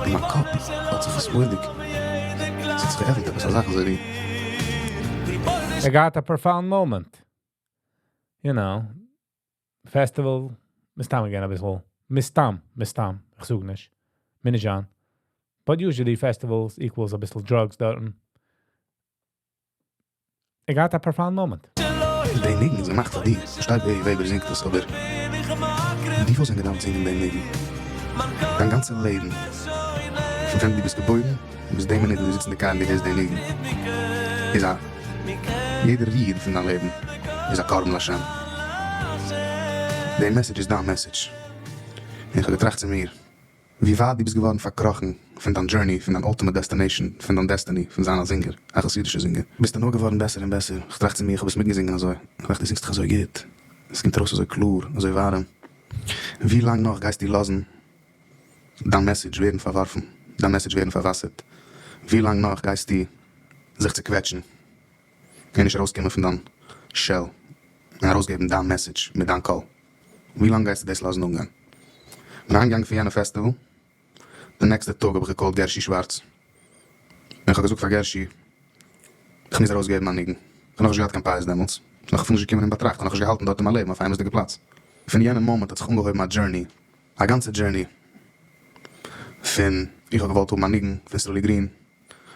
מיין קאפ האט זיך עס מורא'דיג, עס האט זיך געעפנט עפעס א זאך אזוי ווי. I got a profound moment. Festival, מסתם again א ביסל. מסתם, מסתם, איך זאג נישט. מינעזשאן. But usually festivals equals א ביסל drugs דארטן. I got a profound moment. די ניגון איז געמאכט פאר דיר. פארשטייט בערי וועבער זינגט עס, אבער די וואס זענען געדארפט זינגען דעם ניגון דיין גאנצע לעבן, פון ווען דו ביסט געבוירן ביז די מינוט וואס דו זיצט אין די קאר און דו הערסט די ניגון, איז א יעדע ריר פון דיין לעבן איז א קרבן להשם. די message איז דיין message. און איך האב געטראכט צו מיר, ווי ווייט דו ביסט געווארן פארקראכן פון דיין journey, פון דיין ultimate destination, פון דיין destiny, פון זיין א זינגער, א חסידישער זינגער, ביסטו נאר געווארן בעסער און בעסער. איך טראכט צו מיר, איך האב עס מיטגעזינגען אזוי, איך דאכט, דו זינגסט דאך אזוי גוט, עס קומט ארויס אזוי קלאר, אזוי ווארעם. ווי לאנג נאך גייסטו לאזן דיין message ווערן פארווארפן, דיין message ווערן פארוואסערט? ווי לאנג נאך גייסטו זיך צוקוועטשן און נישט ארויסקומען פון דיין shell און ארויסגעבן דיין message מיט דיין קול? ווי לאנג גייסטו דאס לאזן אנגיין? כ'בין אהיימגעגאנגען פון יענע festival, די נעקסטע טאג האב איך גע call ט גערשי שווארץ, און כ'האב געזאגט פאר גערשי, איך מוז ארויסגעבן א ניגון. כ'האב נאכנישט געהאט קיין פיאות דעמאלטס, ס'איז נאך אפילו נישט געקומען אין באטראכט, כ'האב נאכנישט געהאלטן דארט אין מיין לעבן אויף א אמת'דיגע פלאץ. פון יענע מאמענט האט זיך אנגעהויבן א journey, א גאנצע journey, פון איך האב געוואלט האבן א ניגון פון סרולי גרין,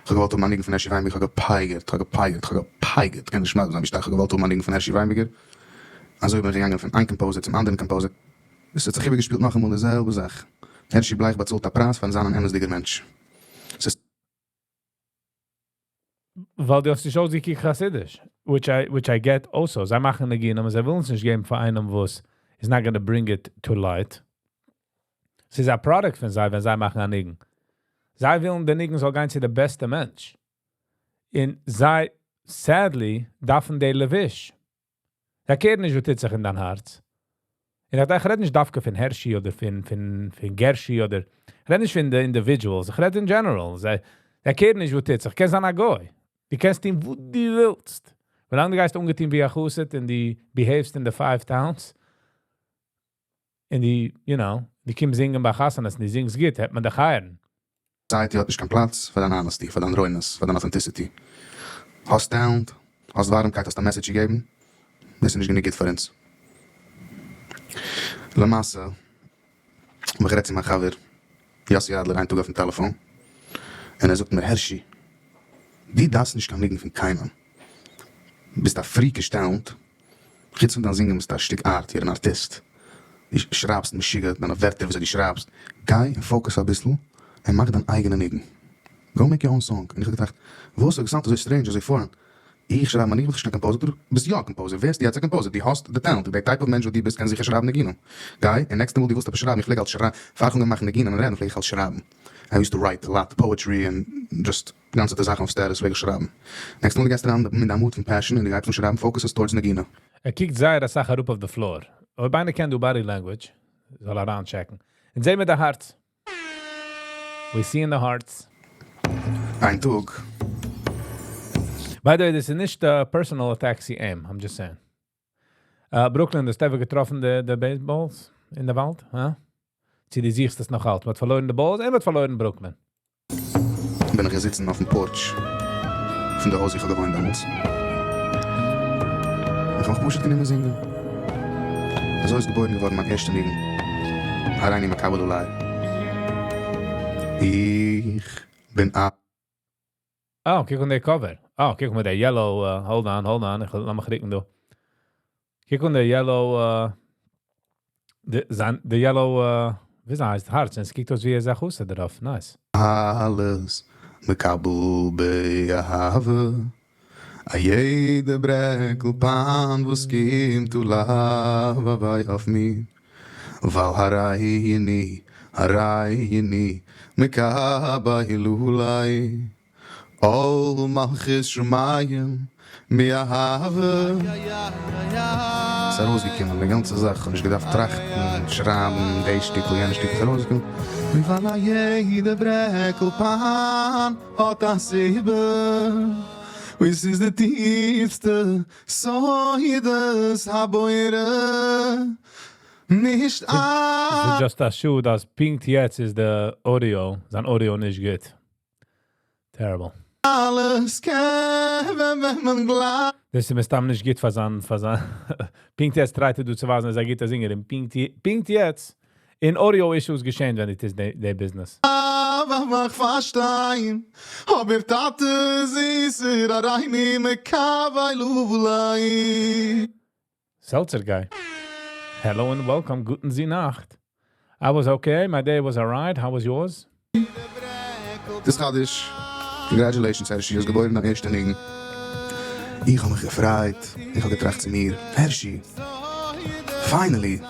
איך האב געוואלט האבן א ניגון פון הערשי וויינבערגער, איך האב געפייגערט, איך האב געפייגערט, איך האב געפייגערט, כ'קען נישט מסביר זיין ווי שטארק איך האב געוואלט האבן א ניגון פון הערשי וויינבערגער, אזוי בין איך געגאנגען פון איין composer צום אנדערן composer, עס האט זיך איבערגעשפילט נאכאמאל די זעלבע זאך, הערשי בלייך באצאלט א פרייז פארן זיין אן אמת'דיגער מענטש, ס'איז. ווייל דו האסט נישט אויסגעקוקט חסידיש, which I get also. זיי מאכן ניגונים, אבער זיי ווילן עס נישט געבן פאר איינעם וואס is not gonna bring it to light. ס'איז א product פון זיי, ווען זיי מאכן א ניגון. זיי ווילן, די ניגון זאל גיין צו די בעסטע מענטש. און זיי Sadly, דארפן די לבוש. זיי care ן נישט, וואס טוט זיך אין דיין הארץ. און איך רעד נישט דווקא פון Hershey אדער פון Gershi אדער, איך רעד נישט פון די individuals, איך רעד in general. זיי care ן נישט, וואס טוט זיך. קענסט זיין א גוי. דו קענסט טון, וואס דו ווילסט. ווילאנג דו גייסט אנגעטון ווי א חסיד און דו behave סט in the five towns, און דו קומסט זינגען ביי חתונות און דו זינגסט גוט, וועט מען דיך hire ן. Society האט נישט קיין פלאץ פאר דיין honesty, פאר דיין rawness, פאר דיין authenticity. האסט talent, האסט ווארעמקייט, האסט א message געגעבן, דאס איז נישט גענוג גוט פאר אונז. למעשה, האב איך גערעדט צו מיין חבר, יאסי אדלער, איין טאג אויפן טעלעפאן, און ער זאגט מיר, "הערשי, דו דארפסט נישט קיין ניגון פון קיינעם. ביסט א freakish talent, חוץ פון דיין זינגען ביסטו א שטיק art, you're an artist. דו שרייבסט משוגע, דיינע ווערטער וואס דו שרייבסט. גיי און focus אביסל און מאך דיין אייגענע ניגון. Go make your own song." און איך האב געטראכט, וואס האט געסאונדט אזוי strange, אזוי foreign. איך שרייב מיין ניגון, איך בין נישט קיין composer. דו ביסט יא א composer, ווערסט יעצט א composer. דו האסט די talent, די type of מענטש וואס דו ביסט קען זיכער שרייבן ניגונים. גיי, און next מאל דו ווילסט עפעס שרייבן, איך פלעג אלץ שרייבן, פאר איך מאכן ניגונים און רעדן, פלעג איך אלץ שרייבן. I used to write a lot, poetry and just גאנצע זאכן אויף status פלעג איך שרייבן. Next מאל דו גייסט אריין מיט דיין mood פון passion און דו גייסט אן שרייבן, focus עס towards נגינה. ער קוקט זייער א סאך אראפ אויף the floor. אויב איינער קען דא body language, זאל ער אריינcheck ן. און זעען מיר די הארץ. We see in the hearts. איין טאג. By the way, דאס איז נישט a personal attack צו אים, I'm just saying. Brooklyn, האסטו ever געטראפן די baseballs אין דער וואלד? Huh? צי דו זוכסט עס נאך אלץ. מ'האט פארלוירן די balls און מ'האט פארלוירן Brooklyn. בין איך געזיצן אויפן porch פון די הויז איך האב געוואוינט דעמאלטס. איך האב פשוט גענומען זינגען. אזוי איז געבוירן געווארן מיין ערשטע ניגון. הריני מקבל עלי. איך בין א Oh, קוק אן די cover. Oh, קוק מאל די yellow, hold on, hold on. איך לאז מיך רוקן דא. קוק אן די yellow, די yellow, ווי הייסט הארץ? עס קוקט אויס ווי ער איז א חסיד דערויף. Nice. אלעס מקבל באהבה. א יעדע ברעקל pain וואס קומט עלי אויף מיר. ווייל הריני, הריני, מקבל עלי. עול מלכות שמים, מאהבה. ס'איז ארויסגעקומען, די גאנצע זאך, איך האב נישט געדארפט טראכטן, שרייבן, די שטיקל, יענע שטיקל, ס'איז ארויסגעקומען. ווייל א יעדע ברעקל pain האט א סיבה. וואס איז די טיפסטע סודות הבורא. נישט ס'איז just א שאד, אז פונקט יעצט איז די audio, זיין audio נישט גוט. Terrible. אלעס קען ווען מען גלייבט. דאס איז מסתם נישט גוט פאר זיין. פונקט יעצט try ט ער דא צו ווייזן, אז ער גוט א singer. און פונקט יעצט, אין audio issues געשען, ווען עס איז די business. אבער איך פארשטיין, אבער טאטע זיסער, הריני מקבל עלי. Seltzer guy. Hello and welcome. גוטן זי נאכט. I was okay. My day was alright. How was yours? דאס חדש. Congratulations, Hershey. איז געבוירן דיין ערשטע ניגון. איך האב מיך געפרייט. איך האב געטראכט צו מיר, "הערשי, finally,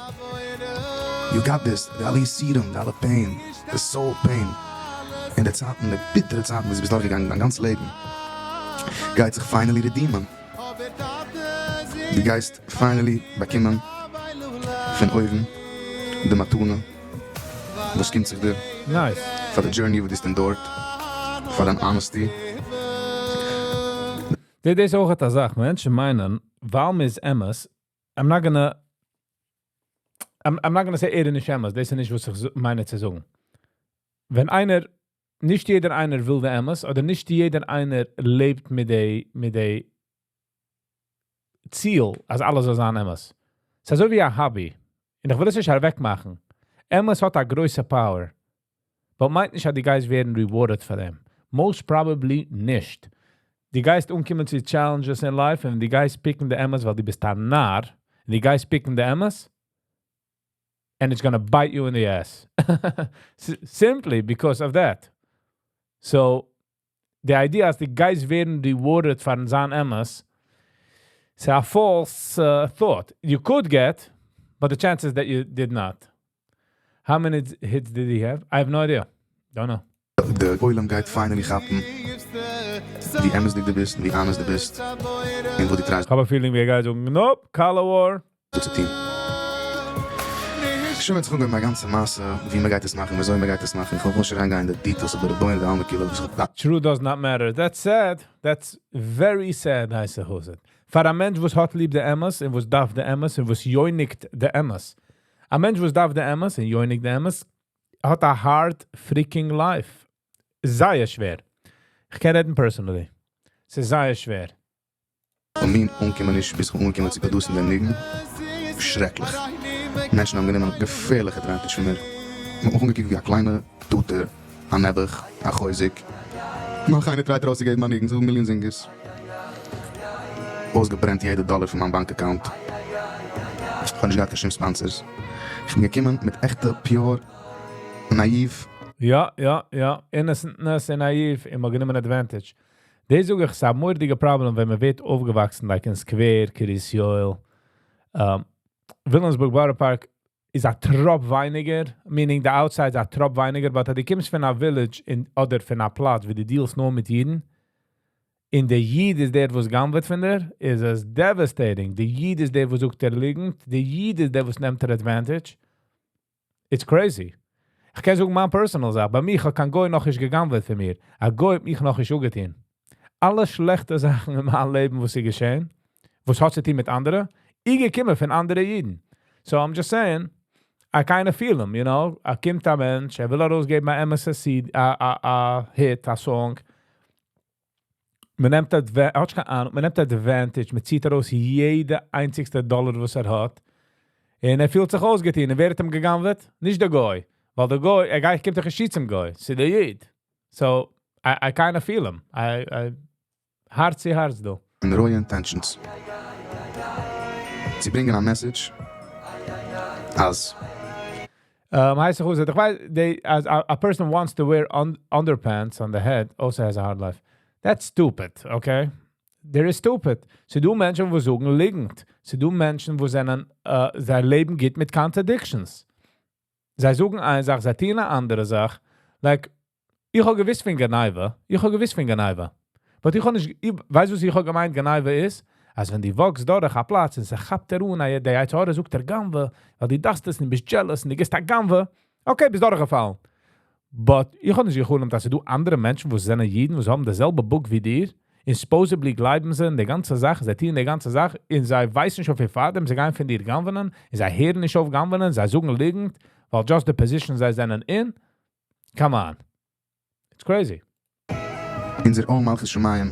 you got this." די אלע יסורים, די אלע pain, the soul pain. אין די צייטן, די ביטערע צייטן, וואס דו ביסט דורכגעגאנגען דיין גאנץ לעבן, גייט זיך finally redeem ען. דו גייסט finally באקומען פון אויבן די מתנה, וואס קומט זיך דיר. Nice. פאר די journey, וואס דו ביסט endured, פאר דיין honesty. דאס איז אויך א זאך. מענטשן מיינען, ווייל מ'איז אמת, I'm not gonna say ער איז נישט אמת, דאס איז נישט וואס איך מיין צו זאגן. ווען איינער, נישט יעדער איינער וויל די אמת, אדער נישט יעדער איינער לעבט מיט די ציל, אז אלעס זאל זיין אמת. ס'איז אזוי ווי א hobby. און איך וויל עס נישט אוועקמאכן. אמת האט א גרויסע power. But מיינט נישט, אז דו גייסט ווערן rewarded פאר דעם. Most probably נישט. דו גייסט אנקומען צו challenges in life און דו גייסט pick ן די אמת, ווייל דו ביסט א נאר. און דו גייסט pick ן די אמת, and it's gonna bite you in the ass. Simply because of that. So, the idea אז דו גייסט ווערן rewarded פארן זיין אמת, is a false thought. You could get, but the chances that you did not. How many hits did he have? I have no idea. Don't know. דער עולם גייט finally כאפן. ווי אמת'דיג דו ביסט, ווי honest דו ביסט, און וואס דו try סט איך האב א feeling ווי ער גייט זאגן, "Nope, color war." צו טון. שוין האט זיך אנגעהויבן א גאנצע מעשה, ווי מען גייט עס מאכן, וויאזוי מען גייט עס מאכן. איך וויל נישט אריינגיין אין די details, אבער דער בויען, דער אלמע קילא, וואס איך True does not matter. That's sad. That's very sad, הייסט עס. פאר א מענטש, וואס האט ליב די אמת און וואס דארף די אמת און וואס יונק'ט די אמת. א מענטש, וואס דארף די אמת און יונק'ט די אמת, האט a hard freaking life. זייער שווער. איך קען רעדן personally. ס'איז זייער שווער. און מיר אנקומען נישט, ביז איך אנגעקומען צו produce ן דעם ניגון. שרעקליך. מענטשן האבן גענומען געפערליכע advantage פון מיר. מ'האט מיך אנגעקוקט ווי א קליינע טוטער, א נעבעך, א חוזק. נאך איינער try ט ארויסצוגעבן א ניגון, ס'דא מיליאן singers. אויסגעברענט יעדע דאלער פון מיין bank account. איך האב נישט געהאט קיין שום sponsors. איך בין געקומען מיט עכטע, pure, naive. יא. Innocentness און naive, אימער גענומען advantage. דאס זאג איך, ס'איז א מורא'דיגע problem, ווען מען ווערט אויפגעוואקסן, like אין Square, קרית יואל, Williamsburg, Borough Park איז א טראפ ווייניגער, meaning the outside איז א טראפ ווייניגער, but אז דו קומסט פון א village אין, אדער פון א פלאץ, ווי דו deal סט נאר מיט אידן, און דער איד איז דער, וואס גנב'עט פון דיר, איז עס devastating. דער איד איז דער, וואס זאגט דיר ליגנט, דער איד איז דער, וואס נעמט דער advantage. It's crazy. איך קען זאגן מיין personal זאך, ביי מיר האט קיין גוי נאך נישט געגנב'עט פון מיר. א גוי האט מיך נאך נישט אנגעטון. אלע שלעכטע זאכן אין מיין לעבן, וואס איז געשען, וואס האט צו טון מיט אנדערע, איז געקומען פון אנדערע אידן. So I'm just saying, I kind of feel him. ער קומט א מענטש, ער וויל ארויסגעבן א MSC, א hit, א song. מען נעמט, ער האט קיין אהנונג, מען נעמט advantage, מען ציט ארויס יעדע איינציגסטע דאלער, וואס ער האט. און ער פילט זיך אויסגעטון. און ווער האט אים געגנב'עט? נישט דער גוי. ווייל דער גוי, ער גייט, קומט דאך נישט צום גוי. ס'איז דער איד. So, I kind of feel him. I, הארץ צו הארץ דא. און רויע intentions. צו ברענגען א message, אז הייסט איך, איך ווייס, they, as a person wants to wear underpants on the head, also has a hard life. That's stupid, okay? There is stupid. ס'דא מענטשן, וואס זאגן ליגנט. ס'דא מענטשן, וואס זענען, זייער לעבן גייט מיט contradictions. זיי זאגן איין זאך, זיי טוען אן אנדערע זאך. Like, איך האב געוואוסט פון גניבה. איך האב געוואוסט פון גניבה. But איך האב נישט, איך, ווייסט וואס איך האב געמיינט גניבה איז? אז ווען דו walk סט דורך א פלאץ און ס'כאפט דיר אן, דער יצר הרע זאגט דיר גנב'ע, ווייל דו דארפסט עס נישט, ביסט jealous און דו גיבסט א גנב'ע, okay, ביסט דורכגעפאלן. But איך האב נישט געחלומט, אז ס'דא אנדערע מענטשן, וואס זענען אידן, וואס האבן די זעלבע book ווי דיר, און supposedly גלייבן זיי אין די גאנצע זאך, זיי טוען די גאנצע זאך, און זיי ווייסן שוין פון פארדעם, זיי גייען פון דיר גנב'ענען, און זיי הערן נישט אויף גנב'ענען, זיי זאגן ליגנט, ווייל just the position זיי זענען אין. Come on. It's crazy. אונזער עול מלכות שמים.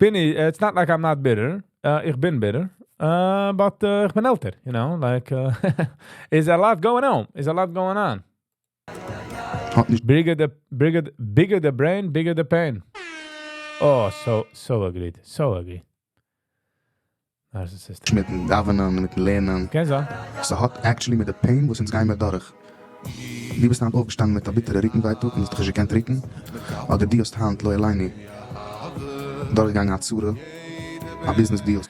Binny, it's not like I'm not bitter. איך בין bitter. But איך בין עלטער, like, is a lot going on. Is a lot going on. האט נישט Bigger the brain, bigger the pain. Oh, so agreed. So agreed. Narcissist. מיטן דאווענען, מיטן לערנען. קען זיין. ס'האט actually מיט די pain, וואס אונז גייען מיר דורך. דו ביסט היינט אויפגעשטאנען מיט א ביטערע רוקנווייטאג און האסט דיך נישט געקענט רוקן. אדער דו האסט היינט, לא עלינו, דורכגעגאנגען א צרה, א business deal.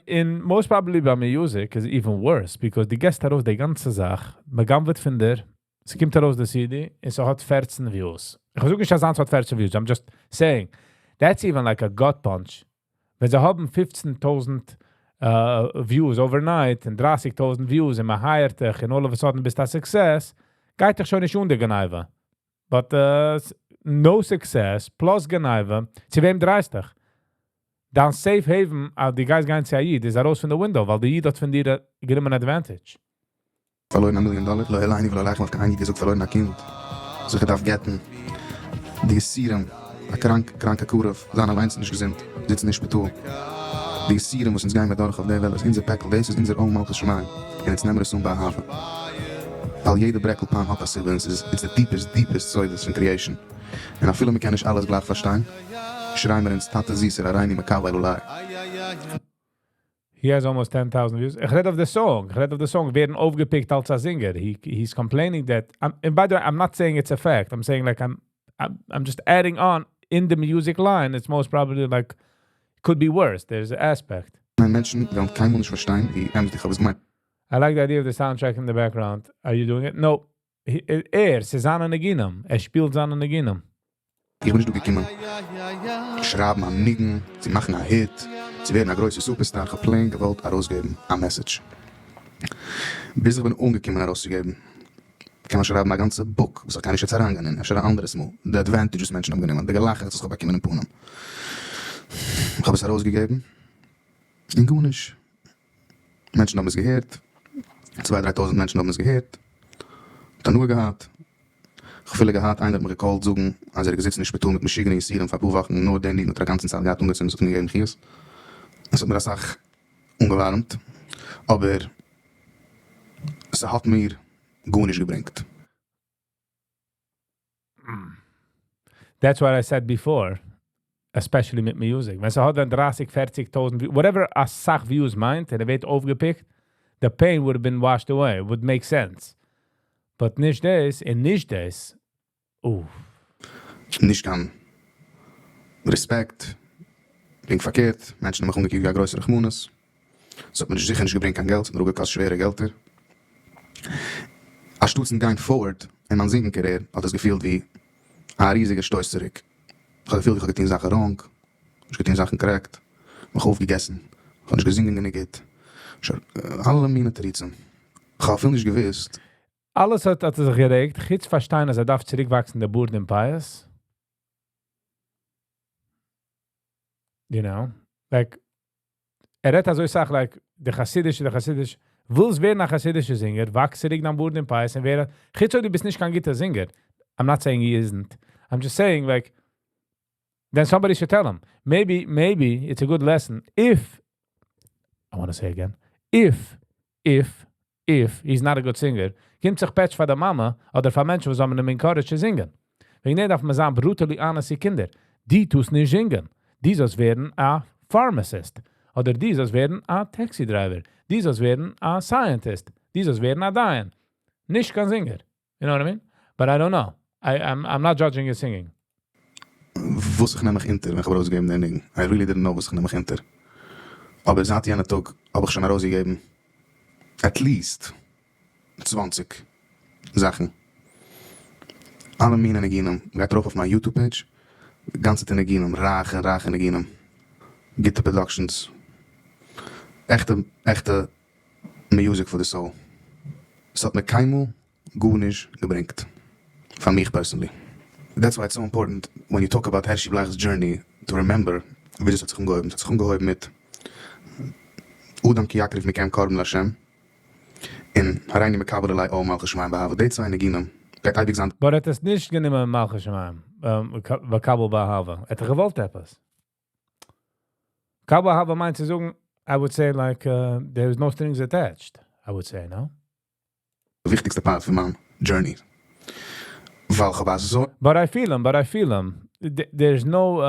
In most probably ביי music is even worse because דו גיבסט ארויס די גאנצע זאך, מען גנב'עט פון דיר, ס'קומט ארויס די CD, און ס'האט 14 views. איך זאג נישט, אז ס'האט 14 views, I'm just saying, that's even like a gut punch. ווען זיי האבן 15.000 views overnight און 30.000 views און מען hire ט דיך און all of a sudden ביסט א success, גייט דיך שוין נישט אן די גניבה. But no success plus גניבה, צו וועם דרייסט דיך? דיין safe haven, אז דו גייסט גיין צו א איד, איז ארויס פון די window, ווייל די איד האט פון דיר גענומען advantage. פארלוירן א מיליאן דאלער, לא עלינו ולא עליכם, אויף קיין איד געזאגט, פארלוירן א קינד, זיך געדארפט גט'ן, די יסורים, א קראנקע קרוב, זיין אליינס נישט געזונט, זיצן אין שפיטאל. די יסורים, וואס אונז גייען מיר דורך אויף דער וועלט, איז אונזער פעקל, דאס איז אונזער עול מלכות שמים. און יעצט נעמען מיר עס אן באהבה. ווייל יעדע ברעקל pain האט א סיבה, און ס'איז it's the deepest, deepest סודות פון creation. און אפילו מיר קענען נישט אלעס גלייך פארשטיין, שרייען מיר אונז טאטע זיסער, הריני מקבל עלי. He has almost 10,000 views. איך רעד אויף the song. איך רעד אויף the song. ווערן אויפגעפיקט אלס א singer. He's complaining that, and by the way, I'm not saying it's a fact. I'm saying like I'm just adding on in the music line. It's most probably like, could be worse. There's an aspect. מענטשן וועלן קיינמאל נישט פארשטיין, ווי אמת'דיג איך האב עס געמיינט. I like the idea of the soundtrack in the background. Are you doing it? No. ער, ס'איז זיינע ניגונים. ער שפילט זיינע ניגונים. איך בין נישט דא געקומען שרייבן א ניגון, צו מאכן א hit, צו ווערן א גרויסע superstar, כ'האב plain געוואלט ארויסגעבן א message. ביז איך בין אנגעקומען ארויסצוגעבן, קען מען שרייבן א גאנצע book וואס איך גיי נישט יעצט אריינגיין אין, אפשר א אנדערעס מאל, די advantage וואס מענטשן האבן גענומען, די געלאכעכץ וואס כ'האב באקומען אין פנים. כ'האב עס ארויסגעגעבן, און גארנישט. מענטשן האבן עס געהערט, צוויי דריי טויזנט מענטשן האבן עס געהערט, האט הנאה געהאט, כ'האב אפילו געהאט איינער האט מיך געקאלט זאגן אז ער איז געזיצן אין שפיטאל מיט משוגענע יסורים פאר אפאר וואכן און נאר דעם ניגון האט ער א גאנצן צייט געהאט אנגעצינדן, ס'האט אים געגעבן חיות, עס האט מיר אסאך אנגעווארעמט, אבער ס'האט מיר גארנישט געברענגט. That's what I said before, especially מיט music. ווען ס'האט ווען 30, 40 טויזנט, whatever א סאך views מיינט, און ער ווערט אויפגעפיקט, the pain would have been washed away, would make sense. But נישט דאס, און נישט דאס, אוף. נישט קיין רעספעקט, פונקט פארקערט, מענטשן האבן מיך אנגעקוקט ווי א גרויסע רחמנות, ס'האט מיר נישט זיכער נישט געברענגט קיין געלט, ס'האט מיר אפגעקאסט שווערע געלטער. אנשטאטסן גיין forward אין מיין זינגען career האט עס געפילט ווי א ריזיגע שטויס צוריק. איך האב געפילט ווי איך האב געטון זאכן wrong, נישט געטון זאכן correct, מיך אויפגעגעסן, איך האב נישט געזינגען גענוג גוט, אלע מיני תירוצים. איך האב אפילו נישט געוואוסט. אלעס האט ער זיך גערעגט, חוץ פארשטיין אז ער דארף צוריקוואקסן די בארד און פיאות. You know? Like, ער רעדט אזוי סאך like, די חסידישע, די חסידיש, ווילסט ווערן א חסידישע זינגער, וואקס צוריק דיין בארד און פיאות און ווער, חוץ אויב דו ביסט נישט קיין גוטער זינגער. I'm not saying he isn't. I'm just saying, like, then somebody should tell him. Maybe, maybe it's a good lesson if, I want to say again, if he's not a good singer, קומט זיך פעטש פאר די מאמע אדער פאר מענטשן וואס האבן אים encouraged צו זינגען. וועגן דעם דארף מען זיין brutally honest צו קינדער. דו טוסט נישט זינגען. דו זאלסט ווערן א pharmacist. אדער דו זאלסט ווערן א taxi driver. דו זאלסט ווערן א scientist. דו זאלסט ווערן א דיין. נישט קיין זינגער. You know what I mean? But I don't know. I'm not judging his singing. וואס איך נעם מיך אונטער ווען איך האב ארויסגעגעבן דעם ניגון. I really didn't know וואס איך נעם מיך אונטער. אבער זייט יענע טאג האב איך שוין ארויסגעגעבן at least 20 זאכן. אלע מיני ניגונים. גייט ארויף אויף מיין YouTube page. גאנצע ניגונים, רייכע, רייכע ניגונים. גוטע productions. עכטע, עכטע music for the soul. עס האט מיר קיינמאל גארנישט געברענגט. פאר מיך personally. That's why it's so important when you talk about Hershey Bleich's journey to remember ווי דאס האט זיך אנגעהויבן. עס האט זיך אנגעהויבן מיט אדם כי יקריב מכם קרבן להשם און הריני מקבל עלי עול מלכות שמים באהבה. די צוויי ניגונים גייט אייביג זיין. But ער האט עס נישט גענומען מלכות שמים, מקבל באהבה. ער האט געוואלט עפעס. מקבל באהבה מיינט צו זאגן, I would say like, there is no strings attached. I would say, no? די וויכטיגסטע part פון מיין journey. ווייל איך האב אזוי But I feel him, but I feel him. There's no,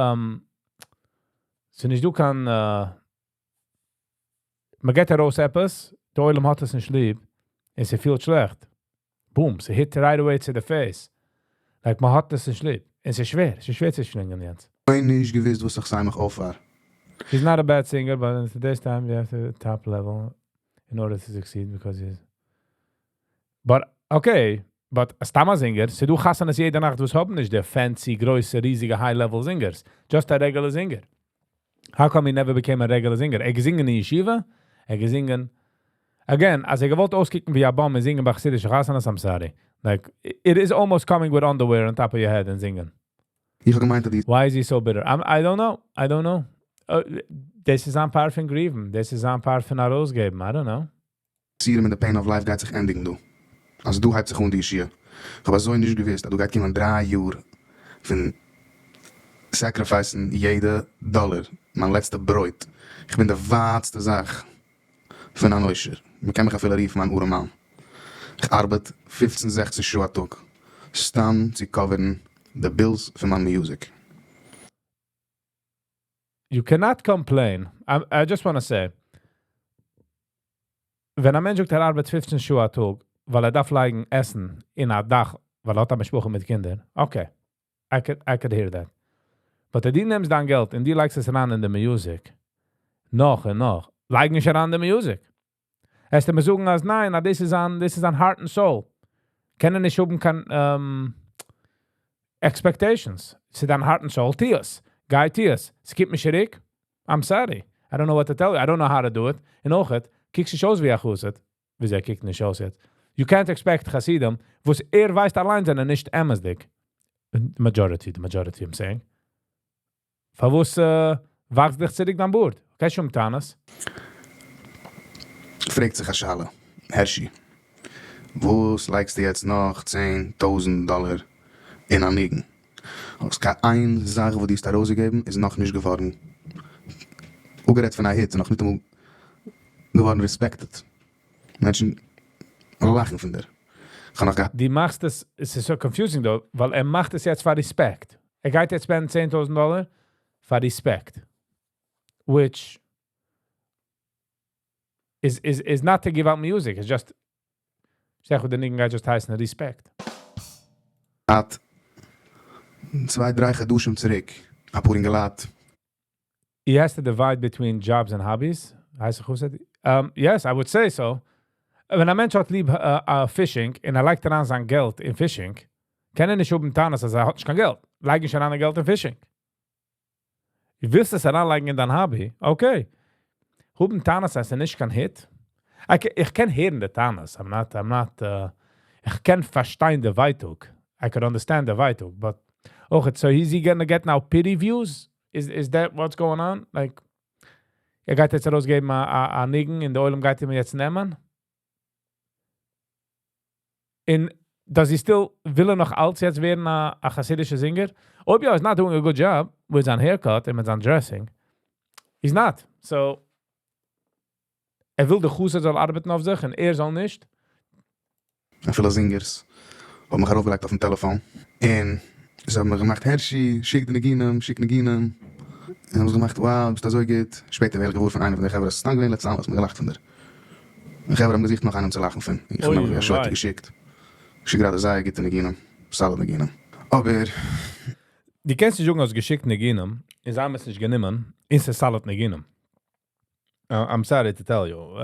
ס'איז נישט דא קיין, מען געט ארויס עפעס, דער עולם האט עס נישט ליב, און ס'פילט שלעכט. Boom, ס'hit right away to the face. Like, מען האט עס נישט ליב. און ס'איז שווער, ס'איז שווער צו שלינגען יעצט. נישט געוואוסט וואס איך sign מיך אויף פאר. He's not a bad singer, but in today's time you have to top level in order to succeed because he's... But, okay, but סתם א זינגער, ס'דא חתונות יעדע נאכט, וואס האבן נישט די fancy, גרויסע, ריזיגע, high-level singers. Just a regular singer. How come he never became a regular singer? ער געזינגען אין ישיבה, ער געזינגען... Again, אז ער געוואלט אויסקוקן ווי א bum און זינגען ביי חסידישע חתונות, I'm sorry. Like, it is almost coming with underwear on top of your head and singing. איך האב געמיינט, אז די Why is he so bitter? I don't know. I don't know. דאס איז א part פון grieving. דאס איז א part פון ארויסגעבן. I don't know. יסורים און די pain of life גייט זיך ענדיגן דא. אז דא הייבט זיך אן די ישועה. איך האב אזוי נישט געוואוסט, אז דא גייט קומען 3 יאר פון sacrificing יעדע דאלאר, מיין לעצטע ברויט. איך בין די ווייטסטע זאך פון אן עושר. מען קען מיך אפילו רופן אן ארעמאן. איך ארבעט 15, 16 שעה א טאג, סתם צו cover ן די bills פון מיין music. You cannot complain. I just want to say, ווען א מענטש זאגט, ער ארבעט 15 שעה א טאג, ווייל ער דארף לייגן עסן אין א דאך, ווייל ער האט א משפחה מיט קינדער. Okay, I could hear that. But דו נעמסט דיין געלט און דו לייגסט עס אריין אין די music, נאך און נאך, לייג נישט אריין אין די music. וועסטו מיר זאגן, אז ניין, דאס איז זיין, דאס איז זיין heart and soul. קען ער נישט האבן קיין, Expectations. ס'איז דיין heart and soul, טו עס. גיי טו עס. ס'קומט מיר צוריק. I'm sorry. I don't know what to tell you. I don't know how to do it. און אויך, קוקסט נישט אויס ווי א חסיד. ווי ער קוקט נישט אויס יעצט. You can't expect חסידים, וואס ער ווייסט אליין זענען נישט אמת'דיג. The majority, I'm saying. פארוואס וואקסט דיך צוריק דיין בארד? קיין שום טענות. פרעגט זיך א שאלה, הערשי, וואס לייגסטו יעצט נאך 10.000 דאלער אין א ניגון? אויס קיין איין זאך וואס דו האסט ארויסגעגעבן איז נאך נישט געווארן. אפגערעדט פון א hit, נאך נישט אמאל געווארן respected. מענטשן לאכן פון דיר. איך האב נאך געהאט דו מאכסט עס, עס איז so confusing though, ווייל ער מאכט עס יעצט פאר respect. ער גייט יעצט spend 10.000 דאלער פאר respect. Which is not to give out music, it's just, איך זאג, דער ניגון גייט just הייסן Respect. האט 2, 3 חדשים צוריק, א פאר אינגעלייט. He has to divide between jobs and hobbies. הייסט איך וואס? Yes, I would say so. ווען א מענטש האט ליב fishing און ער לייגט אריין זיין געלט אין fishing, קען ער נישט האבן טענות, אז ער האט נישט קיין געלט. לייג נישט אריין געלט אין fishing. דו ווילסט עס אריינלייגן אין דיין hobby? Okay. האבן טענות, אז ער נישט קיין hit? איך קען הערן די טענות. I'm not, איך קען פארשטיין די ווייטאג. I could understand the ווייטאג, but okay, so is he gonna get now pity views? Is that what's going on? Like, ער גייט יעצט ארויסגעבן א ניגון און דער עולם גייט אים יעצט נעמען? און does he still, וויל ער נאך אלץ יעצט ווערן א חסידישער singer? אויב יא, he's not doing a good job with זיין haircut און מיט זיין dressing. He's not. So, ער וויל דער חסיד זאל ארבעטן אויף זיך און ער זאל נישט. פילע singers האבן מיך ארויפגעלייגט אויפן טעלעפאן. און זיי האבן מיר געמאכט, "הערשי, שיק די ניגונים, שיק ניגונים." און האבן זיי געמאכט, "wow, ביסט אזוי גוט." שפעטער ווער איך געוואר פון איינער פון די חברה, סתם געווען לעצטנס, מיר געלאכט פון דיר. די חברה האבן געזוכט נאך איינעם צו לאכן פון. איך האב נאך שוין געשיקט. געשיקט גראדע זייער גוטע ניגונים, solid ניגונים. אבער דו קענסט נישט זאגן, האסט געשיקט ניגונים, און זיי האבן עס נישט גענומען, און ס'איז solid ניגונים. I'm sorry to tell you.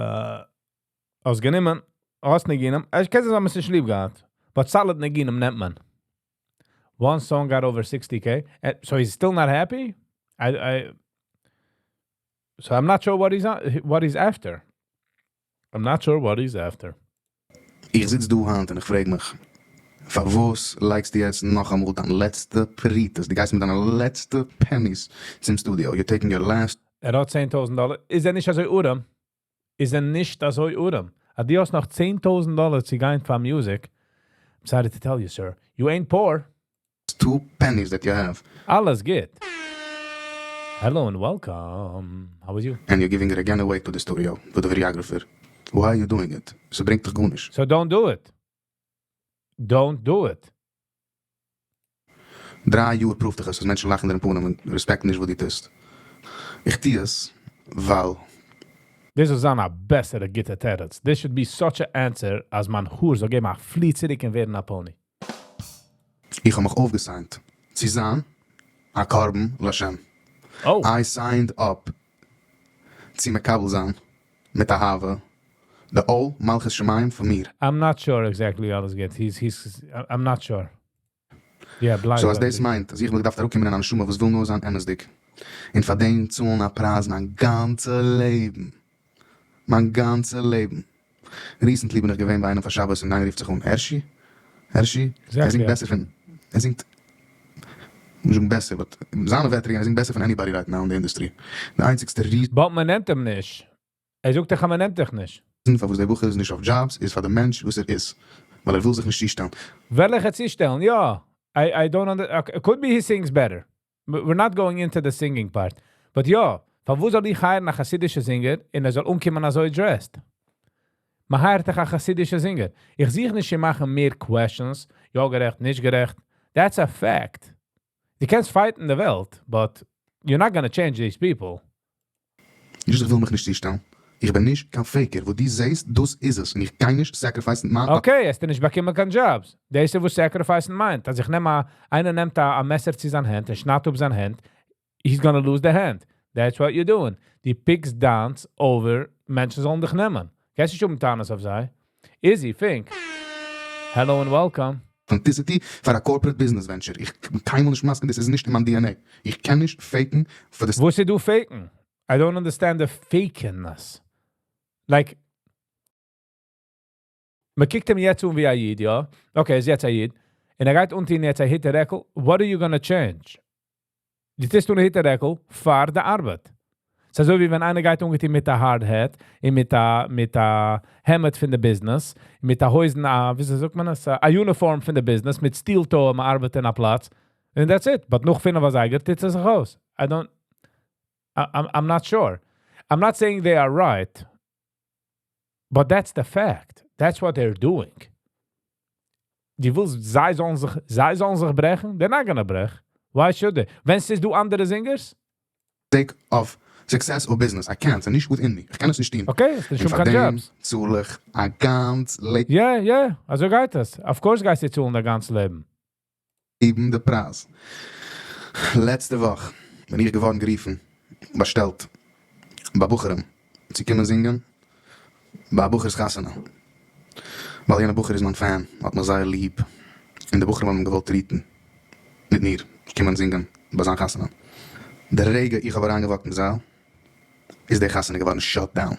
האסט גענומען, האסט ניגונים, איך קען זיי האבן עס נישט ליב געהאט. But solid ניגונים נעמט מען. One song got over 60K, so he's still not happy? So I'm not sure what he's after. I'm not sure what he's after. איך זיץ דא היינט און איך פרעג מיך, פארוואס לייגסטו יעצט נאך אמאל דיין לעצטע פרוטות? דו גייסט מיט דיינע לעצטע pennies צום studio. You're taking your last ער האט 10.000 דאלער. איז ער נישט אזוי ארעם? איז ער נישט אזוי ארעם? אז דו האסט נאך 10.000 דאלער צו גיין פאר music. I'm sorry to tell you, sir. You ain't poor. two pennies that you have. אלעס גוט. Hello and welcome. How are you? And you're giving it again away to the studio, to the videographer. Why are you doing it? ס'ברענגט דיך גארנישט. So don't do it. Don't do it. 3 יאר פרואווט דיך עס, אז מענטשן לאכן דיר אין פנים און respect ן נישט וואס דו טוסט. איך טו עס, ווייל דאס איז א בעסערע גוטע תירוץ. This should be such an answer אז מיין האר זאל געבן א פלי צוריק און ווערן א pony. איך האב מיך אויפגע sign ט צו זיין א קרבן לשם. Oh. I signed up צו מקבל זיין מיט אהבה the עול מלכות שמים פון מיר. I'm not sure exactly אלעס גוט. He's, I'm not sure. Yeah, בלייב. So אז דאס מיינט, אז איך האב געדארפט אראפקומען אין א נשמה וואס וויל נאר זיין אמת'דיג. און פאר דעם צאלן א פרייז מיין גאנצע לעבן. מיין גאנצע לעבן. Recently בין איך געווען ביי איינעם פאר שבת און איינער רופט זיך אן, "הערשי? הערשי?" ער זינגט בעסער פון, ער זינגט, נישט זאגן בעסער, but זיינע ווערטער, ער זינגט בעסער פון anybody right now in the industry. די איינציגסטע reason But מען נעמט אים נישט. ער זאגט דאך, מען נעמט דיך נישט. פארוואס דער בחור איז נישט אויף jobs, איז פאר דעם מענטש, וואס ער איז. ווייל ער וויל זיך נישט צושטעלן. וועלכע צושטעלן? יא. I don't under, okay, it could be he sings better. But we're not going into the singing part. But יא, פארוואס זאל איך hire ן א חסידישע singer און ער זאל אנקומען אזוי dressed? מען hire ט דאך א חסידישע singer. איך זוך נישט צו מאכן מער questions. יא גערעכט, נישט גערעכט. That's a fact. דו קענסט fight אין די וועלט, but you're not gonna change these people. נישט איך וויל מיך נישט צושטעלן. איך בין נישט קיין faker. וואס דו זעסט, דאס איז עס. און איך גיי נישט sacrifice ן מיין Okay, האסטו נישט באקומען קיין jobs. דאס איז וואס sacrifice מיינט. אז איך נעם א, איינער נעמט א מעסער צו זיין האנט און שניידט אפ זיין האנט, he's gonna lose the hand. That's what you're doing. דו pick סט דיינס over מענטשן זאלן דיך נעמען. קענסט נישט האבן טענות אויף זיי. Izzy, Fink. Hello and welcome. Authenticity פאר א corporate business venture. איך בין קיינמאל נישט מסכים, דאס איז נישט אין מיין DNA. איך קען נישט fake ן פאר די וואס איז דא fake ן? I don't understand the fakiness. Like, מען קוקט אים יעצט אן ווי א איד, יא? Okay, ער איז יעצט א איד. און ער גייט אנטון יעצט א היט און רעקל. What are you gonna change? דו טוסט אן א היט און רעקל פאר די ארבעט. ס'איז אזוי ווי ווען איינער גייט אנגעטון מיט א hard hat און מיט א העמד פון די business, מיט א הויזן, א, וויאזוי זאגט מען עס? א uniform פון די business, מיט steel toe, מען ארבעט אין א פלאץ. And that's it. But נאך 5 אזייגער טוט ער זיך אויס. I don't, I'm not sure. I'm not saying they are right, but that's the fact. That's what they're doing. דו ווילסט, זיי זאלן זיך ברעכן? They're not gonna ברעך. Why should they? ווען ס'איז דא אנדערע singers? Sake of success or business. I can't. ס'איז נישט within me. איך קען עס נישט טון. Okay, עס איז און שוין פאר קיין דעם jobs. צאל איך א גאנץ לעבן יא, אזוי גייט עס. Of course גייסטו צאלן דיין גאנץ לעבן. די פרייז. לעצטע וואך בין איך געווארן גערופן, באשטעלט ביי בחורים צו קומען זינגען ביי א בחור'ס חתונה. ווייל יענער בחור איז מיין fan, האט מיך זייער ליב. און די בחורים האבן געוואלט treat ן מיט מיר, קומען זינגען ביי זיין חתונה. די רגע איך האב אריינגע walk ט אין זאל, איז די חתונה געווארן shut down.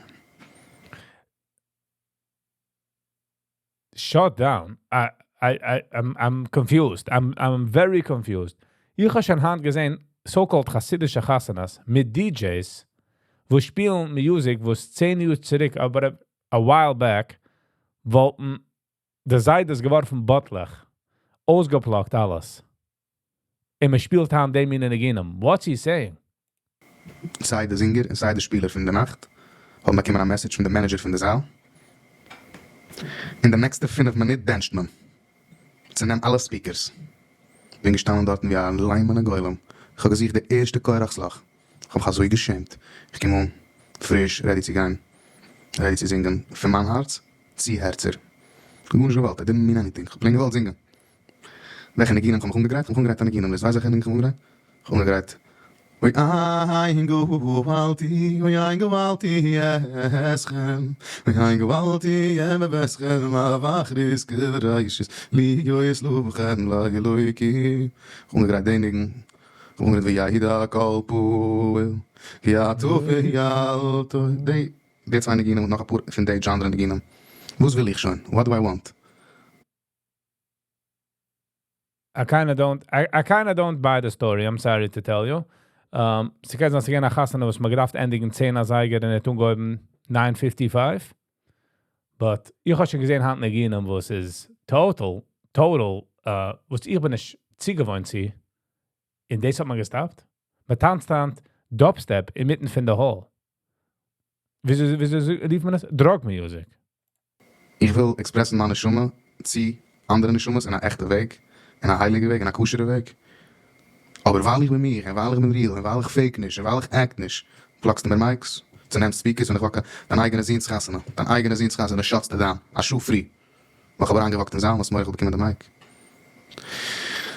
Shut down? I'm confused. I'm very confused. איך האב שוין היינט געזען so-called חסידישע חתונות מיט DJs, וואו שפילן music, וואס 10 יאר צוריק, אבער a while back, וואלטן די זיידעס געווארפן באטלעך, אויסגע plug ט אלעס. און מען שפילט היינט דעם מין ניגונים. What's he saying? סיי די singer און סיי די שפילער פון די נאכט האבן באקומען א message פון די manager פון די זאל. אין די נעקסטע 5 מינוט בענטשט מען. צונעם אלע speakers. בין געשטאנען דארטן ווי א ליימענע גולם. איך האב געזוכט די ערשטע קורח'ס לאך. איך האב מיך אזוי געשעמט. איך קום אן, פריש, ready צו גיין, ready צו זינגען. פון מיין הארץ, צו הערצער. איך האב גארנישט געוואלט, I didn't mean anything. איך האב plain געוואלט זינגען. וועלכע ניגונים איך האב מיך אנגעגרייט? איך האב מיך אנגעגרייט א ניגונים. ווייסט וועלכע ניגונים איך האב אנגעגרייט? איך האב אנגעגרייט: אוי אין גואלתי, אוי אין גואלתי אתכם, אוי אין גואלתי אתכם, ואחרית כבראשית, להיות לכם לאלוקים. איך האב אנגעגרייט די ניגון. איך האב אנגעגרייט וידע כל פעול, כי אתה פעלתו. די צוויי ניגונים און נאך אפאר פון די genre ניגונים. וואס וויל איך שוין? What do I want? I kind of don't buy the story, I'm sorry to tell you. ס'קען זיין, ס'געווען א חתונה, וואס מ'האט געדארפט ענדיגן 10 אזייגער און ער האט אנגעהויבן 9:55. But איך האב שוין געזען היינט ניגונים, וואס איז total, וואס איך בין נישט צוגעוואוינט צו. און דאס האט מען גע stop ט. מען טאנצט היינט dubstep אינמיטן פון די hall. וויאזוי רופט מען עס? Drug music. איך וויל express ן מיין נשמה צו אנדערע נשמות אין א עכטע וועג, אין א הייליגע וועג, אין א כשר'ע וועג. אבער ווייל איך בין מיך, און ווייל איך בין real, און ווייל איך fake נישט, און ווייל איך act נישט, plug סטו מיר mics, צונעמסט speakers און איך walk דיין אייגענע זון'ס חתונה, דיין אייגענע זון'ס חתונה, shut סטו down, א שעה פרי. ווייל איך האב אריינגע walk ט אין זאל, וואס מורא איך באקומען די mic.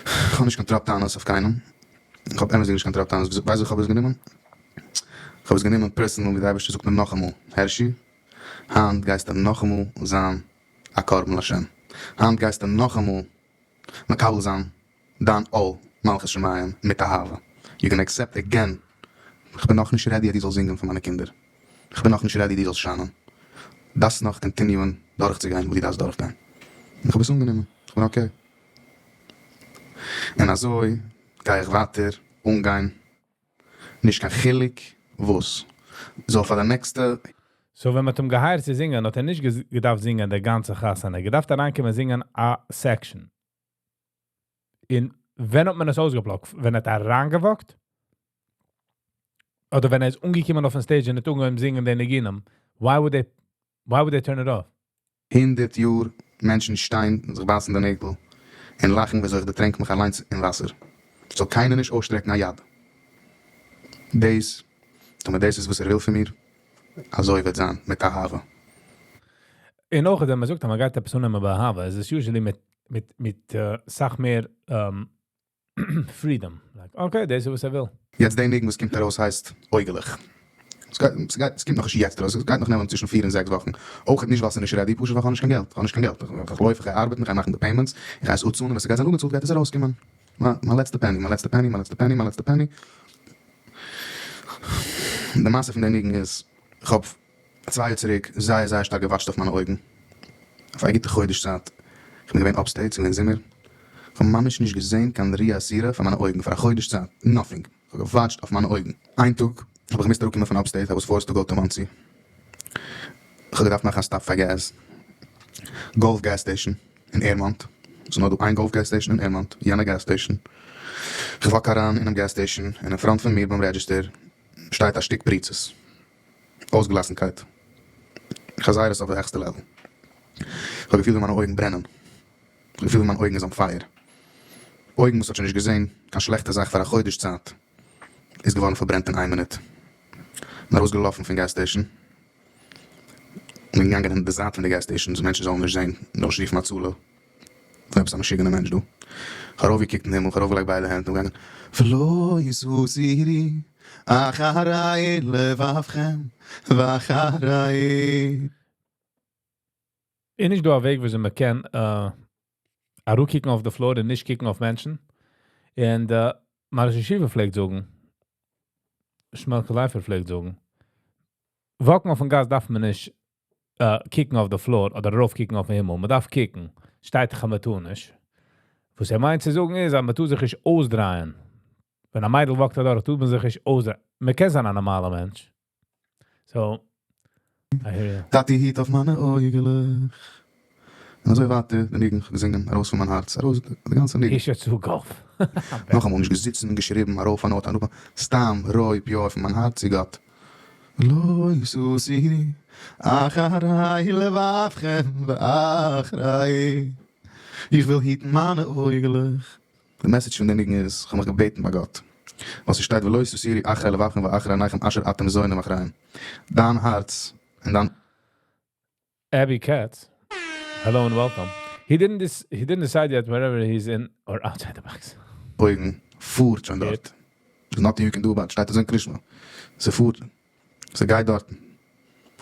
איך האב נישט קיין טראפ טענות אויף קיינעם. איך האב אמת'דיג נישט קיין טראפ טענות. ווייסט ווי איך האב עס גענומען? איך האב עס גענומען personal, ווי דער אייבערשטער זאגט מיר נאכאמאל: הערשי, היינט גייסטו נאכאמאל זיין א קרבן לשם. היינט גייסטו נאכאמאל מקבל זיין דיין עול מלכות שמים מיט אהבה. You can accept again. איך בין נאכנישט ready אז דו זאלסט זינגען פאר מיינע קינדער. איך בין נאכנישט ready דו זאלסט שיינען. דארפסט נאך continue ען דורכצוגיין וואס דו דארפסט דורכגיין. איך האב עס אנגענומען. איך בין okay. און אזוי גיי איך ווייטער אנגיין. נישט קיין חילוק וואס. זאל פאר די נעקסטע So ווען מ'האט אים גע hire ט צו זינגען, האט ער נישט געדארפט זינגען די גאנצע חתונה. ער געדארפט אריינקומען זינגען א section. און ווען האט מען עס אויסגע plug ט? ווען ער האט אריינגע walk ט? אדער ווען ער איז אנגעקומען אויפן stage און האט אנגעהויבן זינגען די ניגונים? Why would they turn it off? 100 יאר מענטשן שטיין, זיך בייסן די נעגל און לאכן, ווי אזוי איך דערטרענק מיך אליינס אין וואסער. זאל קיינער נישט אויסשטרעקן א יד. דאס, טאמער דאס איז וואס ער וויל פון מיר, אזוי וועט זיין, מיט אהבה. און אויך, ווען מען זאגט, מען גייט עפעס אננעמען באהבה, עס איז usually מיט סאך מער freedom. Like, okay, דאס איז וואס ער וויל. יעצט דער ניגון וואס קומט ארויס הייסט אויגעלעך. ס'גייט, ס'קומט נאכנישט יעצט ארויס, ס'גייט נאך נעמען צווישן 4 און 6 וואכן. אויך נישט ווייל ס'איז נישט ready, פשוט ווייל איך האב נישט קיין געלט. איך האב נישט קיין געלט. איך לויף, איך גיי ארבעטן, איך גיי מאכן די payments, איך גיי עס אפצאלן, און ווען ס'גייט זיין אפגעצאלט גייט עס ארויסקומען. מיין לעצטע penny, מיין לעצטע penny, מיין לעצטע penny, מיין לעצטע penny. די מעשה פון די ניגון איז, איך האב 2 יאר צוריק זייער זייער שטארק גע watch ט אויף מיינע אויגן. אויף א גוטע חודש צייט. איך בין געווען upstate, ס'איז געווען זומער. איך האב ממש נישט געזען קיין ראיה אסורה פאר מיינע אויגן פאר א חודש צייט. Nothing. איך האב גע watch ט אויף מיינע אויגן. איין טאג האב איך געמוזט אראפקומען פון upstate, I was forced to go to Monsey. איך האב געדארפט מאכן א stop פאר gas. Gulf gas station אין Airmont. ס'איז נאר דא איין Gulf gas station אין Airmont, יענע gas station. איך walk אריין אינעם gas station און אין front פון מיר ביים register שטייט א שטיק פריצות. אויסגעלאסנקייט. חזירות אויף די העכסטע level. איך האב געפילט ווי מיינע אויגן ברענען. איך האב געפילט ווי מיינע אויגן איז on fire. אויגן וואס האט שוין נישט געזען קיין שלעכטע זאך פאר א חודש צייט, איז געווארן פארברענט אין איין מינוט. בין ארויסגעלאפן פון gas station. בין געגאנגען אין די זייט פון די gas station, אז מענטשן זאלן נישט זען, נאר נישט רופן הצלה. פון עפעס א משוגענער מענטש דא. איך האב ארויפגעקוקט אין הימל, איך האב ארויפגעלייגט ביידע הענט און געגאנגען, ולא תתורו אחרי לבבכם ואחרי. איז נישט דא א וועג ווי מען קען אראפקוקן אויף די floor און נישט קוקן אויף מענטשן. און מיין ראש ישיבה פלעגט זאגן, שמעלקע לייפער פלעגט זאגן, walk ן אויפן גאס דארף מען נישט קוקן אויף די floor אדער ארויפקוקן אויפן הימל. מען דארף קוקן. שטייט דאך אז מען טאר נישט. וואס ער מיינט צו זאגן איז, אז מען טאר זיך נישט אויסדרייען. ווען א מיידל walk ט אדורך, טוט מען זיך נישט אויסדרייען. מען קען זיין א נארמאלער מענטש. So, I hear you. טאטי היט אויף מיינע אויגעלעך. און אזוי ווייטער, די ניגון געזונגען, ארויס פון מיין הארץ, ארויס, די גאנצע ניגון. איך צו Gulf. נאכאמאל נישט געזיצן און געשריבן, ארויף א note, אראפ, סתם, רוי, pure פון מיין הארץ צו גאט. לא תתורו אחרי לבבכם ואחרי. איך וויל היטן מיינע אויגעלעך. די message פון די ניגון איז, איך האב מיך געבעטן ביי גאט. וואס עס שטייט, ולא תתורו אחרי לבבכם ואחרי עיניכם אשר אתם זונים אחריהם. דיין הארץ און דיין Abby Katz, hello and welcome. He didn't decide yet whether he's in or outside the box. אויגן פארט שוין דארט. There's nothing you can do about it. שטייט אזוי אין קריאת שמע. ס'פארט. ס'גייט דארטן.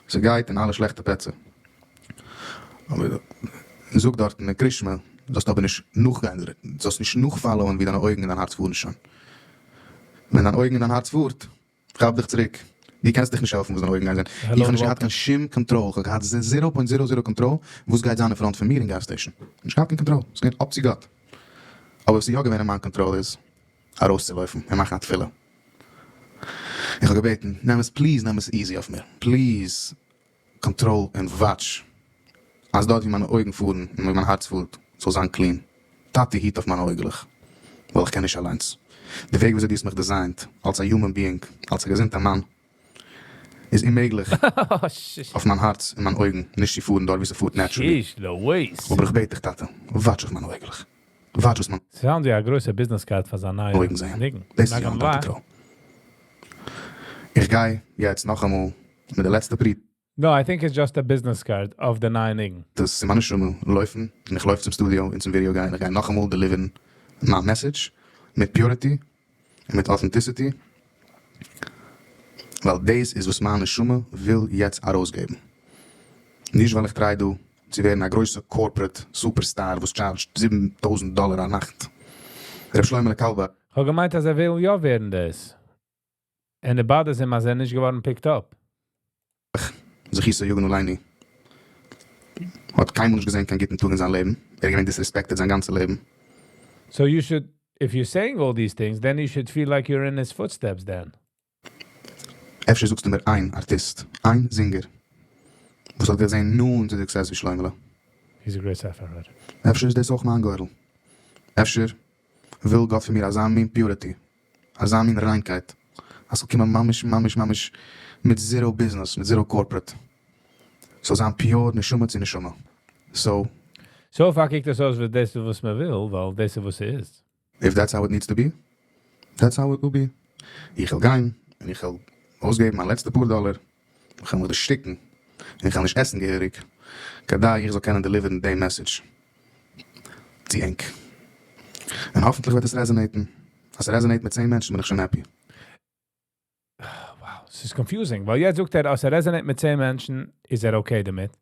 ס'גייט אין אלע שלעכטע פלעצער. אבער זאג דארטן אין קריאת שמע, זאלסט אבער נישט נאכגיין, זאלסט נישט נאכ follow ען ווי דיינע אויגן און דיין הארץ פארן שוין. ווען דיין אויגן און דיין הארץ פארט, כאפ דיך צוריק. דו קענסט דיך נישט העלפן וואס דיינע אויגן גייען זען. איך האב נישט געהאט קיין שום control. איך האב געהאט 0.00 control וואס גייט זיין אין front פון מיר אין gas station. נישט געהאט קיין control. עס איז געווען up צו גאט. אבער וואס איז יא געווען אין מיין control איז ארויסצולויפן און מאכן א תפילה. איך האב געבעטן, נעם עס please, נעם עס easy אויף מיר. Please control און watch אז דארט ווי מיינע אויגן פארן און ווי מיין הארץ פארט זאל זיין clean. טאטי היט אויף מיינע אויגעלעך, ווייל איך קען נישט אליינס. די וועג וויאזוי דו האסט מיך design ט אלס א human being, אלס א געזונטער מאן, איז אוממעגליך אויף מיין הארץ און מיין אויגן נישט צו פארן דארט ווי ס'פארט naturally. Sheesh, Louise. אבער איך בעט דיך טאטע, watch אויף מיינע אויגעלעך. Watch וואס מיין Sound ווי א גרויסע business card פאר זיין נייע אויגן זעען. ניגון. דאס איז Not יא gonna under lie. control. איך גיי יעצט נאכאמאל מיט די לעצטע פריצות No, I think it's just a business card of the נייע ניגון. אין מיין נשמה לויפן, און איך לויף צום studio און צום video guy, און איך גיי נאכאמאל deliver ן מיין message מיט purity און מיט authenticity, ווייל דאס איז וואס מיין נשמה וויל יעצט ארויסגעבן. נישט ווייל איך try דא צו ווערן א גרויסע corporate superstar וואס charge ט 7000 דאלער א נאכט. ר' שלמה קאלבאך. איך האב געמיינט, אז ער וויל יא ווערן דאס. און די bother ס אים, אז ער נישט געווארן picked up. זכותו יגן עלינו. האט קיינמאל נישט געזען קיין גוטן טאג אין זיין לעבן. ער איז געווען disrespected זיין גאנצע לעבן. So you should, if you're saying all these things, then you should feel like you're in his footsteps then. אפשר זאגסטו מיר איין ארטיסט, איין singer, וואס האט געזען נאנט צו די success ווי שלמה'לע. He's a great ספר writer. אפשר איז דאס אויך מיין גורל. אפשר וויל גאט פון מיר אזא מין purity, אזא מין ריינקייט, אז ס'זאל קומען ממש, ממש, ממש מיט zero business, מיט zero corporate. ס'זאל זיין pure נשמה צו נשמה. So, So far קוקט עס אויס, ווי דאס איז וואס מען וויל, ווייל דאס איז וואס ס'איז. If that's how it needs to be, that's how it will be. איך וויל גיין, און איך וויל אויסגעבן מיין לעצטע פאר דאלער, איך וויל מיך דערשטיקן, און איך וויל נישט עסן געהעריג, כדי איך זאל קענען deliver ן דעם message צו ענק. און האפנטליך וועט עס resonate ן. אז עס resonate מיט 10 מענטשן, בין איך שוין happy. Wow. ס'איז confusing, ווייל יעצט זאגט ער, אז ער resonate מיט 10 מענטשן, איז ער okay דערמיט.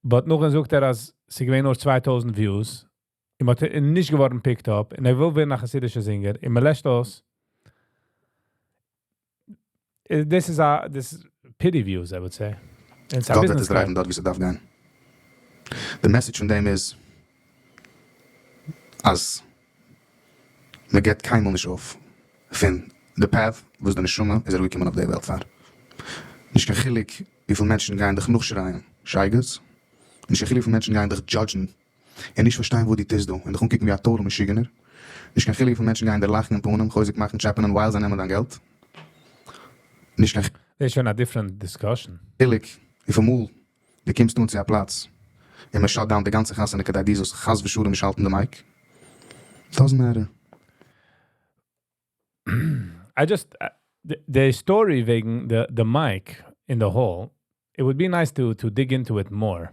But נאכדעם זאגט ער, אז ס'איז געווען נאר 2000 views, און מ'האט נישט געווארן picked up, און ער וויל ווערן א חסידישער singer, און מ'לעשט אויס. This is a, this is pity views, I would say. און ס'איז א גאט וועט business עס drive ן card. דארט וואו ס'דארף גיין. די message פון דעם איז אז מ'געבט קיינמאל נישט אויף פון די path וואס די נשמה איז אראפגעקומען אויף די וועלט פאר. נישט קיין חילוק וויפיל מענטשן גייען דיך נאכשרייען שייגעץ, נישט קיין חילוק וויפיל מענטשן גייען דיך judge ן און נישט פארשטיין וואס דו טוסט דא און דיך אנקוקן ווי א total משוגענער, נישט קיין חילוק וויפיל מענטשן גייען דיר לאכן אין פנים, חוזק מאכן, טשעפענען ווייל זיי נעמען דיין געלט, נישט קיין דאס איז שוין א different discussion. חילוק וויפיל מאל דו קומסט אן צו א פלאץ און מען shut down די גאנצע חתונה כדי דו זאלסט חס ושלום נישט האלטן די mic. Doesn't matter. I just, the story וועגן the mic in the hall, it would be nice to dig into it more.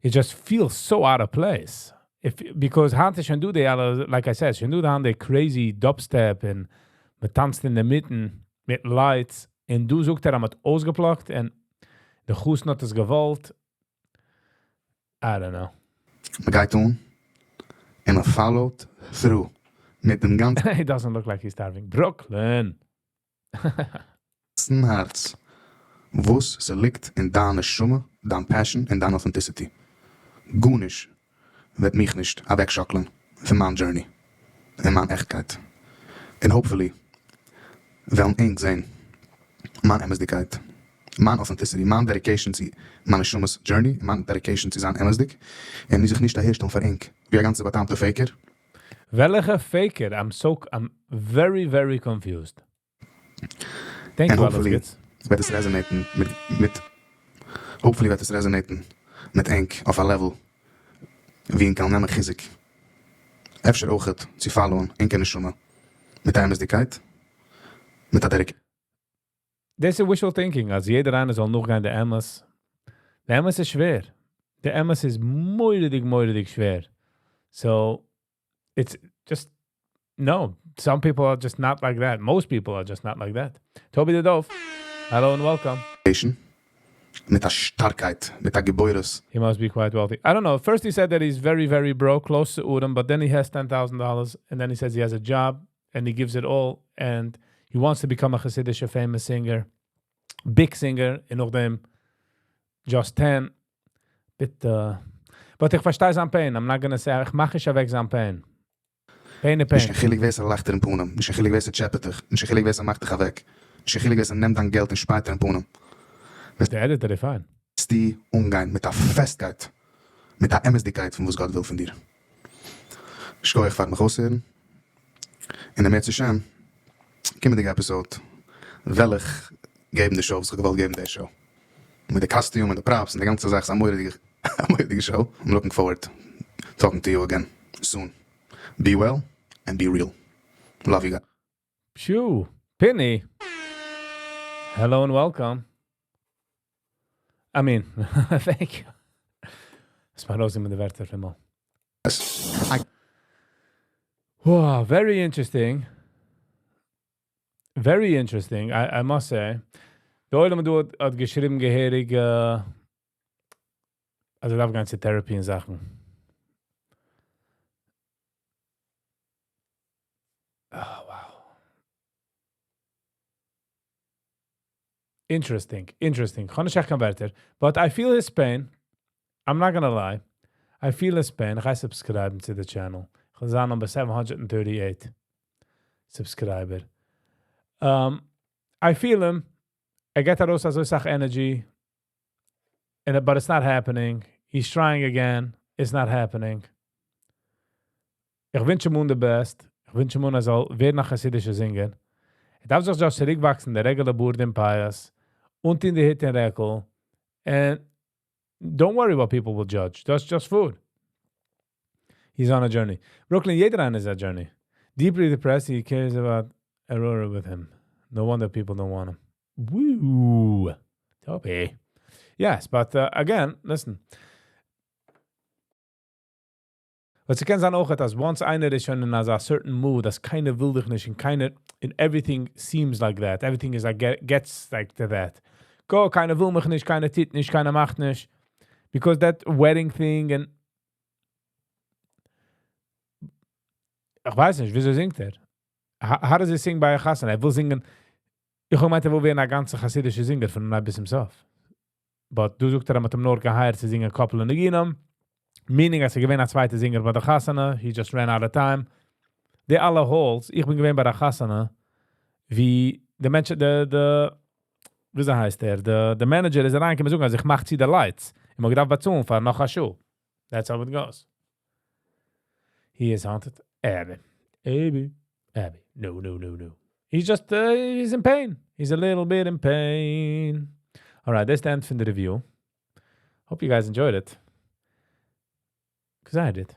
It just feels so out of place. If, because היינט איז שוין דא די אלע, like I said, שוין דא די crazy dubstep און מ'טאנצט אין דער מיטן מיט lights און דא זאגט ער, ער האט אויסגע plug ט און די חתן האט עס געוואלט. I don't know. מ'גייט אן און מען follow ט through מיט דעם גאנצן It doesn't look like he's starving. Brooklyn! הארץ וואס ס'ליגט אין דיין נשמה, דיין passion און דיין authenticity. גארנישט וועט מיך נישט אוועקשאקלען פון מיין journey און מיין עכטקייט. און hopefully וועלן ענק זען מיין אמת'דיגקייט, מיין authenticity, מיין dedication צו מיין נשמה'ס journey, מיין dedication צו זיין אמת'דיג, און זיך נישט אהערשטעלן פאר ענק ווי א גאנצע בא'טעמ'טע faker. וועלכע faker? I'm so, I'm very very confused. Thank And you, אלעס hopefully גוטס. וועט עס resonate ן מיט hopefully וועט עס resonate ן מיט ענק אויף א level ווי ענק קענען נעמען חיזוק. אפשר אויכעט צו follow ען ענקער נשמה מיט א אמת'דיגקייט, מיט א dedication. דאס איז wishful thinking, אז יעדער איינער זאל נאכגיין די אמת. די אמת איז שווער. די אמת איז מורא'דיג מורא'דיג שווער. So, it's just, no. Some people are just not like that. Most people are just not like that. Toby the Dove, hello and welcome. מיט א שטארקייט, מיט א גיבורות. He must be quite wealthy. I don't know. First he said that he's very, very broke, close to ארעם, but then he has $10,000, and then he says he has a job, and he gives it all, and he wants to become a Hasidic famous singer, big singer, און נאכדעם just 10. ביטע. But איך פארשטיי זיין pain. I'm not gonna say, איך מאך נישט אוועק זיין pain. Pain is pain. נישט קיין חילוק ווער ס'לאכט דיר אין פנים, נישט קיין חילוק ווער ס'טשעפעט דיך, נישט קיין חילוק ווער ס'מאכט דיך אוועק, נישט קיין חילוק ווער ס'נעמט דיין געלט און שפייט דיר אין פנים. די editor איז פיין. וועסטו אנגיין מיט א פעסטקייט, מיט א אמת'דיגקייט פון וואס גאט וויל פון דיר. שכוח פארן מיך אויסהערן, און אם ירצה השם, קומענדיגע episode וועל איך געבן די show וואס איך האב געוואלט געבן די show. מיט די costume און די props און די גאנצע זאך, ס'איז א מורא'דיגע א מורא'דיגע show. I'm looking forward talking to you again soon. Be well and be real. Love you guys. Phew. Penny. Hello and welcome. I mean, thank you. עס מאכט אויס מיט די ווערטער פון אמאל. I Wow, very interesting. Very interesting, I must say. דער עולם דא האט געשריבן געהעריג, אז ער דארף גיין צו therapy און זאכן. Oh, wow. Interesting, interesting. כ'האב נישט עכט קיין ווערטער. But I feel his pain. I'm not gonna lie. I feel his pain. איך גיי subscribe ן צו the channel. איך וויל זיין number 738 subscriber. I feel him. ער געט ארויס אזוי סאך energy. But it's not happening. He's trying again. It's not happening. איך ווינטש אים אן the best. איך ווינטש אים אן, ער זאל ווערן א חסידישער singer. ער דארף זיך just צוריקוואקסן, די regular בארד און פיאות. אנטון די הוט און רעקל. And don't worry what people will judge. That's just food. He's on a journey. Brooklyn, יעדער איינער איז a journey. Deeply depressed, he cares about Aurora with him. No wonder people don't want him. Woo! Toby. Yes, but again, listen. וואס ס'קען זיין אויך, אז once איינער איז שוין אין א certain mood, אז קיינער וויל דיך נישט און קיינער. And everything seems like that. Everything is like gets like to that. Go, קיינער וויל מיך נישט, קיינער טוט נישט, קיינער מאכט נישט. Because that wedding thing and איך ווייס נישט, וויאזוי זינגט ער? How does he sing ביי א חתונה? ער וויל זינגען, איך האב געמיינט, ער וויל ווערן א גאנצער חסידישער זינגער פון אנהייב ביז צום סוף. But דא זאגט ער, ער האט אים נאר גע hired צו זינגען couple ניגונים. Meaning, אז ער געווען א צווייטער זינגער ביי דער חתונה, he just ran out of time. די אלע halls, איך בין געווען ביי דער חתונה, ווי דער מענטש, די, וויאזוי הייסט ער, די manager איז אריינגעקומען זאגן, אז איך מאך צו די lights. און מ'האט געדארפט באצאלן פאר נאך א שעה. That's how it goes. He is haunted. Abby. Abby. Abby. No, no, no, no. He's just, he's in pain. He's a little bit in pain. Alright, that's the end from the review. Hope you guys enjoyed it. Because I did.